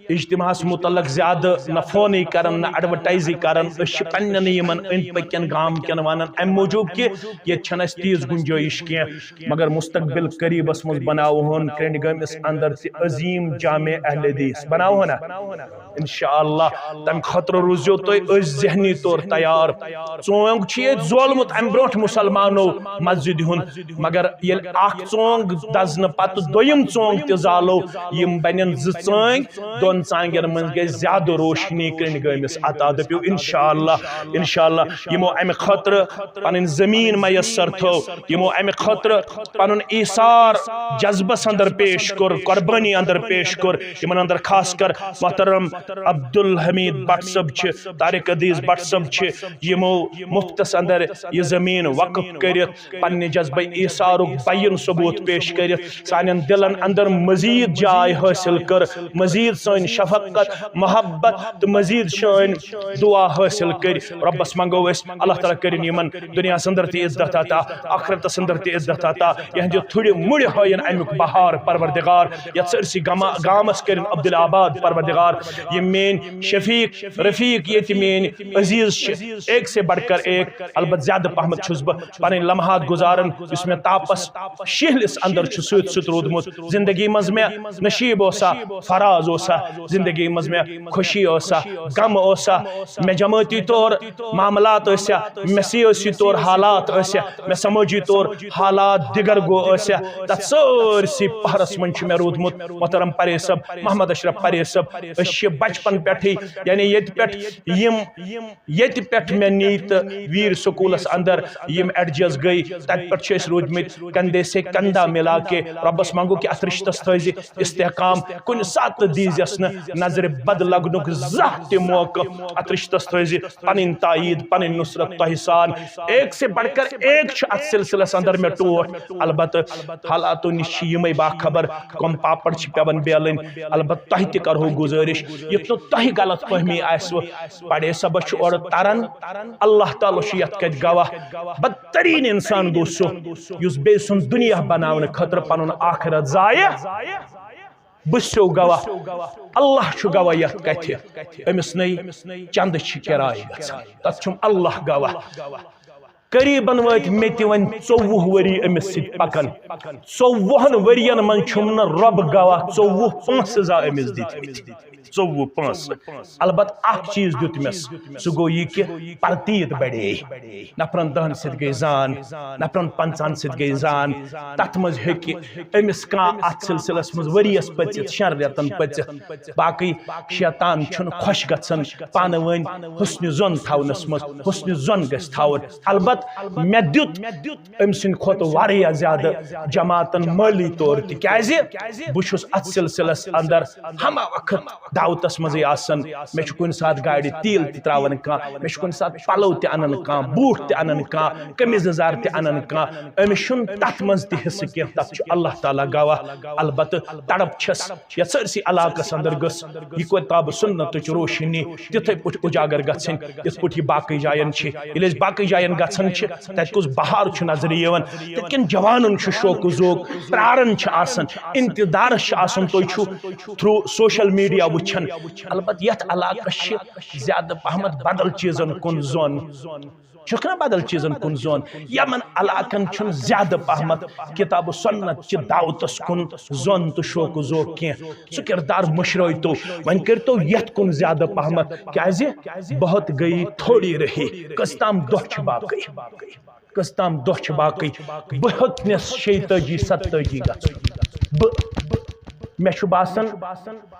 اجتماعس متعلق زیادٕ نہ فونٕے کران، نہ ایڈورٹائزٕے کران۔ أسۍ چھِ پننٮ۪ن یِمن أنٛدۍ پٔکۍ کٮ۪ن گام کٮ۪ن ونان، امہِ موٗجوٗب کہِ ییٚتہِ چھنہٕ اسہِ تیٖژ گُنجٲیِش کینٛہہ۔ مگر مستقبل قریبس منٛز بناوہون کرنڈ گٲمِس اندر تہِ عظیٖم جامع اہل حدیث، بناوہون نا؟ انشاءاللہ۔ تمہِ خٲطرٕ روٗزیو تُہۍ أزۍ ذہنی طور تیار۔ ژونگ چھُ ییٚتہِ زولمُت امہِ برونٛٹھ مسلمانو مسجدِ ہُنٛد، مگر ییٚلہِ اکھ ژونگ دزنہٕ پتہٕ دوٚیِم ژونگ تہِ زالو، یِم بنن زٕ ژٲنٛگۍ، دۄن ژانٛگٮ۪ن منٛز گژھِ زیادٕ روشنی کرنڈ گٲمِس عطا۔ دٔپِو انشاءاللہ، انشاءاللہ۔ یِمو امہِ خٲطرٕ پنٕنۍ زٔمیٖن میسر تھٲو، یِمو امہِ خٲطرٕ پنُن ایثار جذبس اندر پیش کوٚر، قربٲنی اندر پیش کوٚر، یِمن اندر خاص کر محترم عبدالحمید بٹ صٲب چھِ، طارق عزیز بٹ صٲب چھِ، یِمو مفتس اندر یہِ زٔمیٖن وقف کٔرِتھ پننہِ جذبہ ایثارُک بیان ثبوت پیش کٔرِتھ سانٮ۪ن دلن اندر مزید جاے حٲصِل کٔر، مزید سٲنۍ شفقت، محبت تہٕ مزید سٲنۍ دعا حٲصِل کٔرۍ۔ رۄبس منٛگو أسۍ، اللہ تعالیٰ کٔرِن یِمن دُنیاہس اندر تہِ عزت عطا، آخرتس اندر تہِ عزت عطا، یِہنٛدِ تھُرِ مُرِ ہٲیِن امیُک بہار پروردگار یتھ سٲرسٕے گما-، گامس کٔرِن عبدالآباد پروردگار۔ یِم میٲنۍ شفیق رفیق ییٚتہِ میٲنۍ عزیز چھِ، ایک سے بڑھ کر ایک۔ البتہ زیادٕ پہمتھ چھُس بہٕ پنٕنۍ لمحات گُزاران، یُس مےٚ تاپس شِہلِس اندر چھُ سۭتۍ سۭتۍ روٗدمُت۔ زندگی منٛز مےٚ نشیب اوسا، فراز اوسا، زندگی منٛز مےٚ خوشی اوسا، غم اوسا، مےٚ جمٲعتی طور معاملات ٲسیا، مےٚ سیٲسی طور حالات ٲسیا، مےٚ سمٲجی طور حالات دِگر گو ٲسیا، تتھ سٲرسٕے پہرس منٛز چھُ مےٚ روٗدمُت محترم پرے صٲب، محمد اشرف پرے صٲب۔ أسۍ چھِ بچپن پٮ۪ٹھٕے، یعنی ییٚتہِ پٮ۪ٹھ یِم ییٚتہِ پٮ۪ٹھ مےٚ نی تہٕ ویٖر سکوٗلس اندر یِم ایڈجسٹ گٔے، تتہِ پٮ۪ٹھ چھِ أسۍ روٗدمٕتۍ کندھے سے کندھا ملا کے۔ رۄبس منٛگو کہِ اتھ رشتس تھٲیزِ استحکام، کُنہِ ساتہٕ تہِ دیٖزٮ۪س نہٕ نظرِ بد لگنُک زانٛہہ تہِ موقعہٕ۔ اتھ رشتس تھٲیزِ پنٕنۍ تایید، پنٕنۍ نصرت تۄہہِ سان۔ ایک سے بڑھ کر ایک چھُ اتھ سلسلس اندر مےٚ ٹوٹھ۔ البتہٕ حالاتو نِش چھِ یِمے باخبر، کۄم پاپڑ چھِ پٮ۪وان بیلٕنۍ۔ البتہٕ تۄہہِ تہِ کرہو گُزٲرِش، یُتھ نہٕ تۄہہِ غلط فہمی آسِوٕ۔ پڑے صٲبس چھُ اورٕ تران، اللہ تعالیٰ چھُ یتھ کتھِ گواہ۔ بدترین انسان گوٚو سُہ، یُس بیٚیہِ سُنٛد دُنیا بناونہٕ خٲطرٕ پنُن آخرت ضایع۔ بہٕ چھُسو گواہ، اللہ چھُ گواہ یتھ کتھِ، أمِس نے چندٕ چھِ کِراے گژھان، تتھ چھُم اللہ گواہ۔ قریباً وٲتۍ مےٚ تہِ وۄنۍ ژوٚوُہ ؤری أمِس سۭتۍ پکان۔ ژوٚوُہن ؤرین منٛز چھُم نہٕ رۄب گواہ ژوٚوُہ پونٛسہٕ زا أمِس دِتمٕتۍ۔ ژوٚوُہ پونٛسہٕ۔ البتہٕ اکھ چیٖز دیُت مےٚ، سُہ گوٚو یہِ کہِ پرتیٖت بڑے۔ نفرن دہن سۭتۍ گٔے زان، نفرن پنٛژاہن سۭتۍ گٔے زان۔ تتھ منٛز ہیٚکہِ أمِس کانٛہہ اتھ سلسلس منٛز ؤریس پٔژِتھ، شٮ۪ن رٮ۪تن پٔژِتھ۔ باقٕے شیطان چھُنہٕ خۄش گژھان پانہٕ ؤنۍ حسنِ ظن تھاونس منٛز۔ حسنِ ظن گژھِ تھاوُن۔ البتہ مےٚ دیُت أمۍ سٕنٛدِ کھۄتہٕ واریاہ زیادٕ جماعتن مٲلی طور تہِ۔ کیازِ؟ بہٕ چھُس اتھ سلسلس اندر ہمہ وقت دعوتس منٛزٕے آسان۔ مےٚ چھُ کُنہِ ساتہٕ گاڑِ تیٖل تہِ تراوان کانٛہہ، مےٚ چھُ کُنہِ ساتہٕ پلو تہِ انان کانٛہہ، بوٗٹھ تہِ انان کانٛہہ، قمیٖض یزار تہِ انان کانٛہہ۔ أمِس چھُنہٕ تتھ منٛز تہِ حصہٕ کینٛہہ، تتھ چھُ اللہ تعالیٰ گواہ۔ البتہٕ تڑپ چھس یتھ سٲرسٕے علاقس اندر گٔژھ یہِ کتاب سنتٕچ روشنی تِتھے پٲٹھۍ اجاگر گژھٕنۍ، یِتھ پٲٹھۍ یہِ باقٕے جاین چھِ۔ ییٚلہِ أسۍ باقٕے جاین گژھان چھِ، تتہِ کُس بہار چھُ نظرِ یِوان، تتہِ کٮ۪ن جوانن چھُ شوق و ذوق، پراران چھِ آسان، انتظارس چھِ آسان۔ تُہۍ چھِو through social media وٕچھان۔ البتہٕ یتھ علاقس چھِ زیادٕ پہمتھ بدل چیٖزن کُن زون۔ چھُکھ نا بدل چیٖزن کُن زون؟ یمن علاقن چھُنہٕ زیادٕ پہمتھ کتاب و سنت چہِ دعوتس کُن زون تہٕ شوق و ذوق کینٛہہ۔ سُہ کردار مٔشرٲوتو، وۄنۍ کٔرتو یتھ کُن زیادٕ پہمتھ۔ کیازِ؟ بہت گئی تھوڑی رہی، کٔژ تام دۄہ چھِ باقٕے، کٔژ تام دۄہ چھِ باقٕے۔ بہٕ ہیوٚتنس شیٚیہِ تٲجی ستٲجی گژھُن۔ بہٕ، مےٚ چھُ باسان،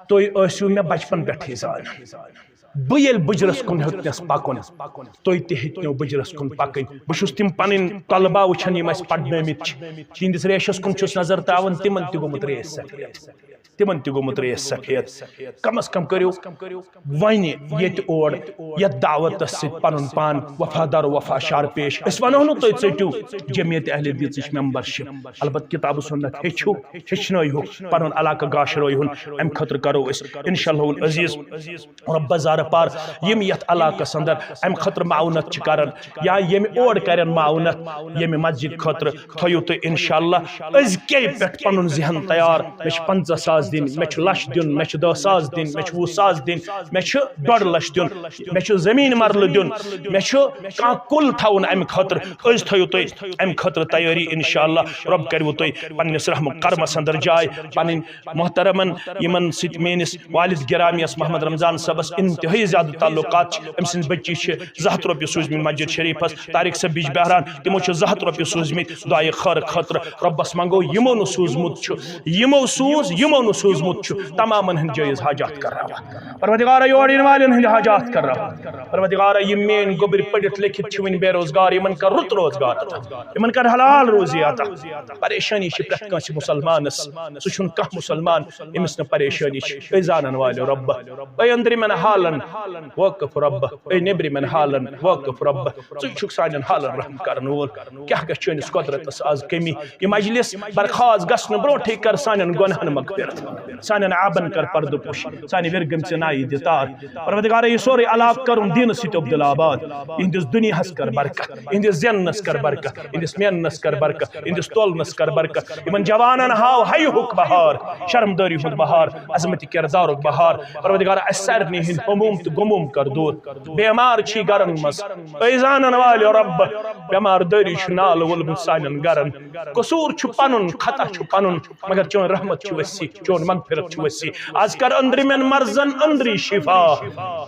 تُہۍ ٲسِو مےٚ بچپن پٮ۪ٹھٕے زانان۔ بہٕ ییٚلہِ بُجرس کُن ہیوٚتنس پکُن، تُہۍ تہِ ہیٚتنو بُجرس کُن پکٕنۍ۔ بہٕ چھُس تِم پنٕنۍ طلبہ وٕچھان، یِم اَسہِ پرنٲومٕتۍ چھِ، تِہنٛدِس ریشس کُن چھُس نظر تراوان، تِمن تہِ گوٚمُت ریش سفید، تِمن تہِ گوٚمُت ریش سفید۔ کم از کم کٔرِو وۄنۍ ییٚتہِ اور یتھ دعوتس سۭتۍ پنُن پان وفادار و وفا شار پیش۔ أسۍ ونو نہٕ تُہۍ ژٔٹِو جمعیت اہل حدیثٕچ membership، البتہٕ کتاب و سنت ہیٚچھِو، ہیٚچھنٲیہُکھ، پنُن علاقہٕ گاشرٲیہُن۔ امہِ خٲطرٕ کرو أسۍ انشاء اللہ العزیز رۄبس زارٕ پار، یِم یتھ علاقس اندر امہِ خٲطرٕ معاونت چھِ کران یا ییٚمہِ اور کرن معاونت، ییٚمہِ مسجد خٲطرٕ، تھٲیِو تُہۍ انشاءاللہ أزکے پٮ۪ٹھ پنُن ذہن تیار۔ مےٚ چھِ پنٛژاہ ساس دِنۍ، مےٚ چھُ لچھ دیُن، مےٚ چھُ دہ ساس دِنۍ، مےٚ چھُ وُہ ساس دِنۍ، مےٚ چھُ ڈۄڈ لچھ دیُن، مےٚ چھُ زٔمیٖن مرلہٕ دیُن، مےٚ چھُ کانٛہہ کُل تھاوُن امہِ خٲطرٕ۔ أزۍ تھٲیِو تُہۍ امہِ خٲطرٕ تیٲری، انشاءاللہ رۄب کروٕ تۄہہِ پننِس رحم و کرمس اندر جاے۔ پنٕنۍ محترمن، یِمن سۭتۍ میٲنِس والد گرامیس محمد رمضان صٲبس انتہٲئی زیادٕ تعلقات چھِ۔ أمۍ سٕنٛز بچی چھِ زٕ ہتھ رۄپیہِ سوٗزمٕتۍ مسجد شریفس، طارق صٲب بجبہران، تِمو چھِ زٕ ہتھ رۄپیہِ سوٗزمٕتۍ دعایہِ خٲر خٲطرٕ۔ رۄبس منٛگو، یِمو نہٕ سوٗزمُت چھُ، یِمو سوٗز، یِمو نہٕ سوٗزمُت چھُ، تمامن ہٕنٛدۍ جٲیز حاجات کرناوان۔ پروردگارا، یور یِنہٕ والٮ۪ن ہٕنٛدۍ حاجات کرناوان۔ پروردگارا، یِم میٲنۍ گوٚبرۍ پٔرِتھ لیکھِتھ چھِ وٕنہِ بے روزگار، یِمن کر رُت روزگار عطا، یِمن کر حلال روزی عطا۔ پریشٲنی چھِ پرٛٮ۪تھ کٲنٛسہِ مُسلمانس، سُہ چھُنہٕ کانٛہہ مُسلمان، أمِس نہٕ پریشٲنی چھِ۔ أے زانن والٮ۪و رۄب، أے أنٛدرِمٮ۪ن حالن وٲقف رۄب، أے نیٚبرِمٮ۪ن حالن وٲقف رۄب، ژٕے چھُکھ سانٮ۪ن حالن رحم کرن وول۔ کیٛاہ گژھِ چٲنِس قۄدرتس آز کٔمی؟ یہِ مجلس برخاست گژھنہٕ برونٹھٕے کر سانٮ۪ن گۄنہن مغفرت، سانٮ۪ن عابن کر پردٕ پوشی، سانہِ وِرگٔمژِ نایہِ دِ تار۔ پروردگارا، یہِ سورُے علاقہٕ کرُن دیٖنس سۭتۍ عبدالآباد، یِہنٛدِس دُنیاہس کر برکت، یِہنٛدِس زیننس کر برکت، یِہنٛدِس میننس کر برکت، یِہنٛدِس تولنس کر برکت۔ یِمن جوانن ہاو حیہُک بہار، شرمدٲری ہُنٛد بہار، عظمت کردارُک بہار۔ پروردگارا، اسہِ سارنٕے ہٕنٛدۍ ہموم تہٕ غموم کر دوٗر۔ بیمار چھی گرن منٛز، اے زانن والٮ۪و رۄب، بیمار دٲری چھُ نالہٕ وولمُت سانٮ۪ن گرن۔ قصوٗر چھُ پنُن، خطا چھُ پنُن، مگر چون رحمت چھُ وسیع، چون مغفرت چھُ وسیع۔ از کر أنٛدرِمٮ۪ن مرضن أنٛدری شفا،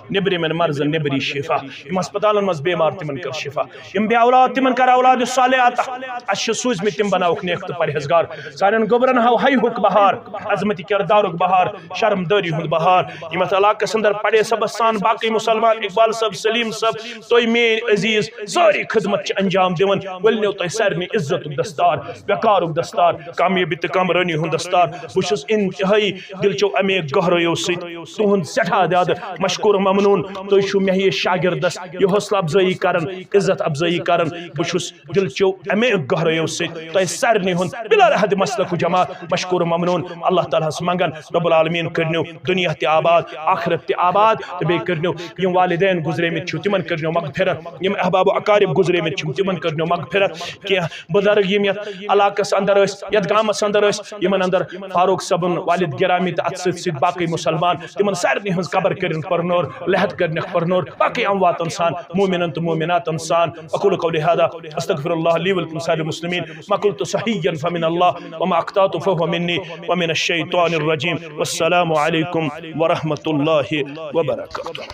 نیٚبرِمٮ۪ن مرضن نیٚبری شفا۔ یِم ہسپتالن منٛز بیمار، تِمن کر شفا۔ یِم بے اولاد، تِمن کر اولاد صالح عطا۔ اسہِ چھِ سوٗزمٕتۍ، تِم بناوکھ نیک تہٕ پرہیزگار۔ سانٮ۪ن گوٚبرن ہاو حیہُک بہار، عظمت کردارُک بہار، شرمدٲری ہُنٛد بہار۔ یِم اتھ علاقس اندر پڑے سبس سان باقٕے مسلمان، اقبال صٲب، سلیم صٲب، تُہۍ میٲنۍ عزیز، سٲری خدمت چھِ انجام دِوان۔ ؤلنیو تۄہہِ سارنٕے عزتُک دستار، وقارُک دستار، کامیٲبی تہٕ کامرٲنی ہُنٛد دستار۔ بہٕ چھُس انتہٲئی دلچو امیٖر گہرٲیو سۭتۍ تُہُنٛد سٮ۪ٹھاہ زیادٕ مشکور ممنون۔ تُہۍ چھِو مےٚ یہِ شاگردس یہِ حوصلہٕ افزٲیی کران، عزت افزٲیی کران۔ بہٕ چھُس دلچو امیٖر گہرٲیو سۭتۍ تۄہہِ سارنٕے ہُنٛد بلا حد مسلک و جماعت مشکور ممنون۔ اللہ تعالیٰ ہس منگان، رب العالمین کٔرنو دنیا تہِ آباد، آخرت تہِ آباد، تہٕ بیٚیہِ کٔرنو یِم والدین گُزریمٕتۍ چھِو، تِمن کٔرنو مغفرت۔ یِم احباب و اقارب گُزریمٕتۍ چھِو، تِمن کٔرنو مغفرت۔ کینٛہہ بُزرگ یِم یتھ علاقس اندر ٲسۍ، یتھ گامس اندر ٲسۍ، یِمن اندر فاروق صٲبُن والد گرامی تہٕ اتھ سۭتۍ سۭتۍ باقٕے مسلمان، تِمن سارنٕے ہٕنٛز قبر کٔرِن پرنور، لحد کٔرنکھ پرنور، باقٕے امواتن سان، مومنن تہٕ مومناتن سان۔ اقول قولی هذا، استغفر الله لي ولكم سائر المسلمين، ما قلت صحيحا فمن الله، وما اخطأت فهو مني، ومن الشيطان الرجيم۔ والسلام عليكم ورحمة الله وبركاته۔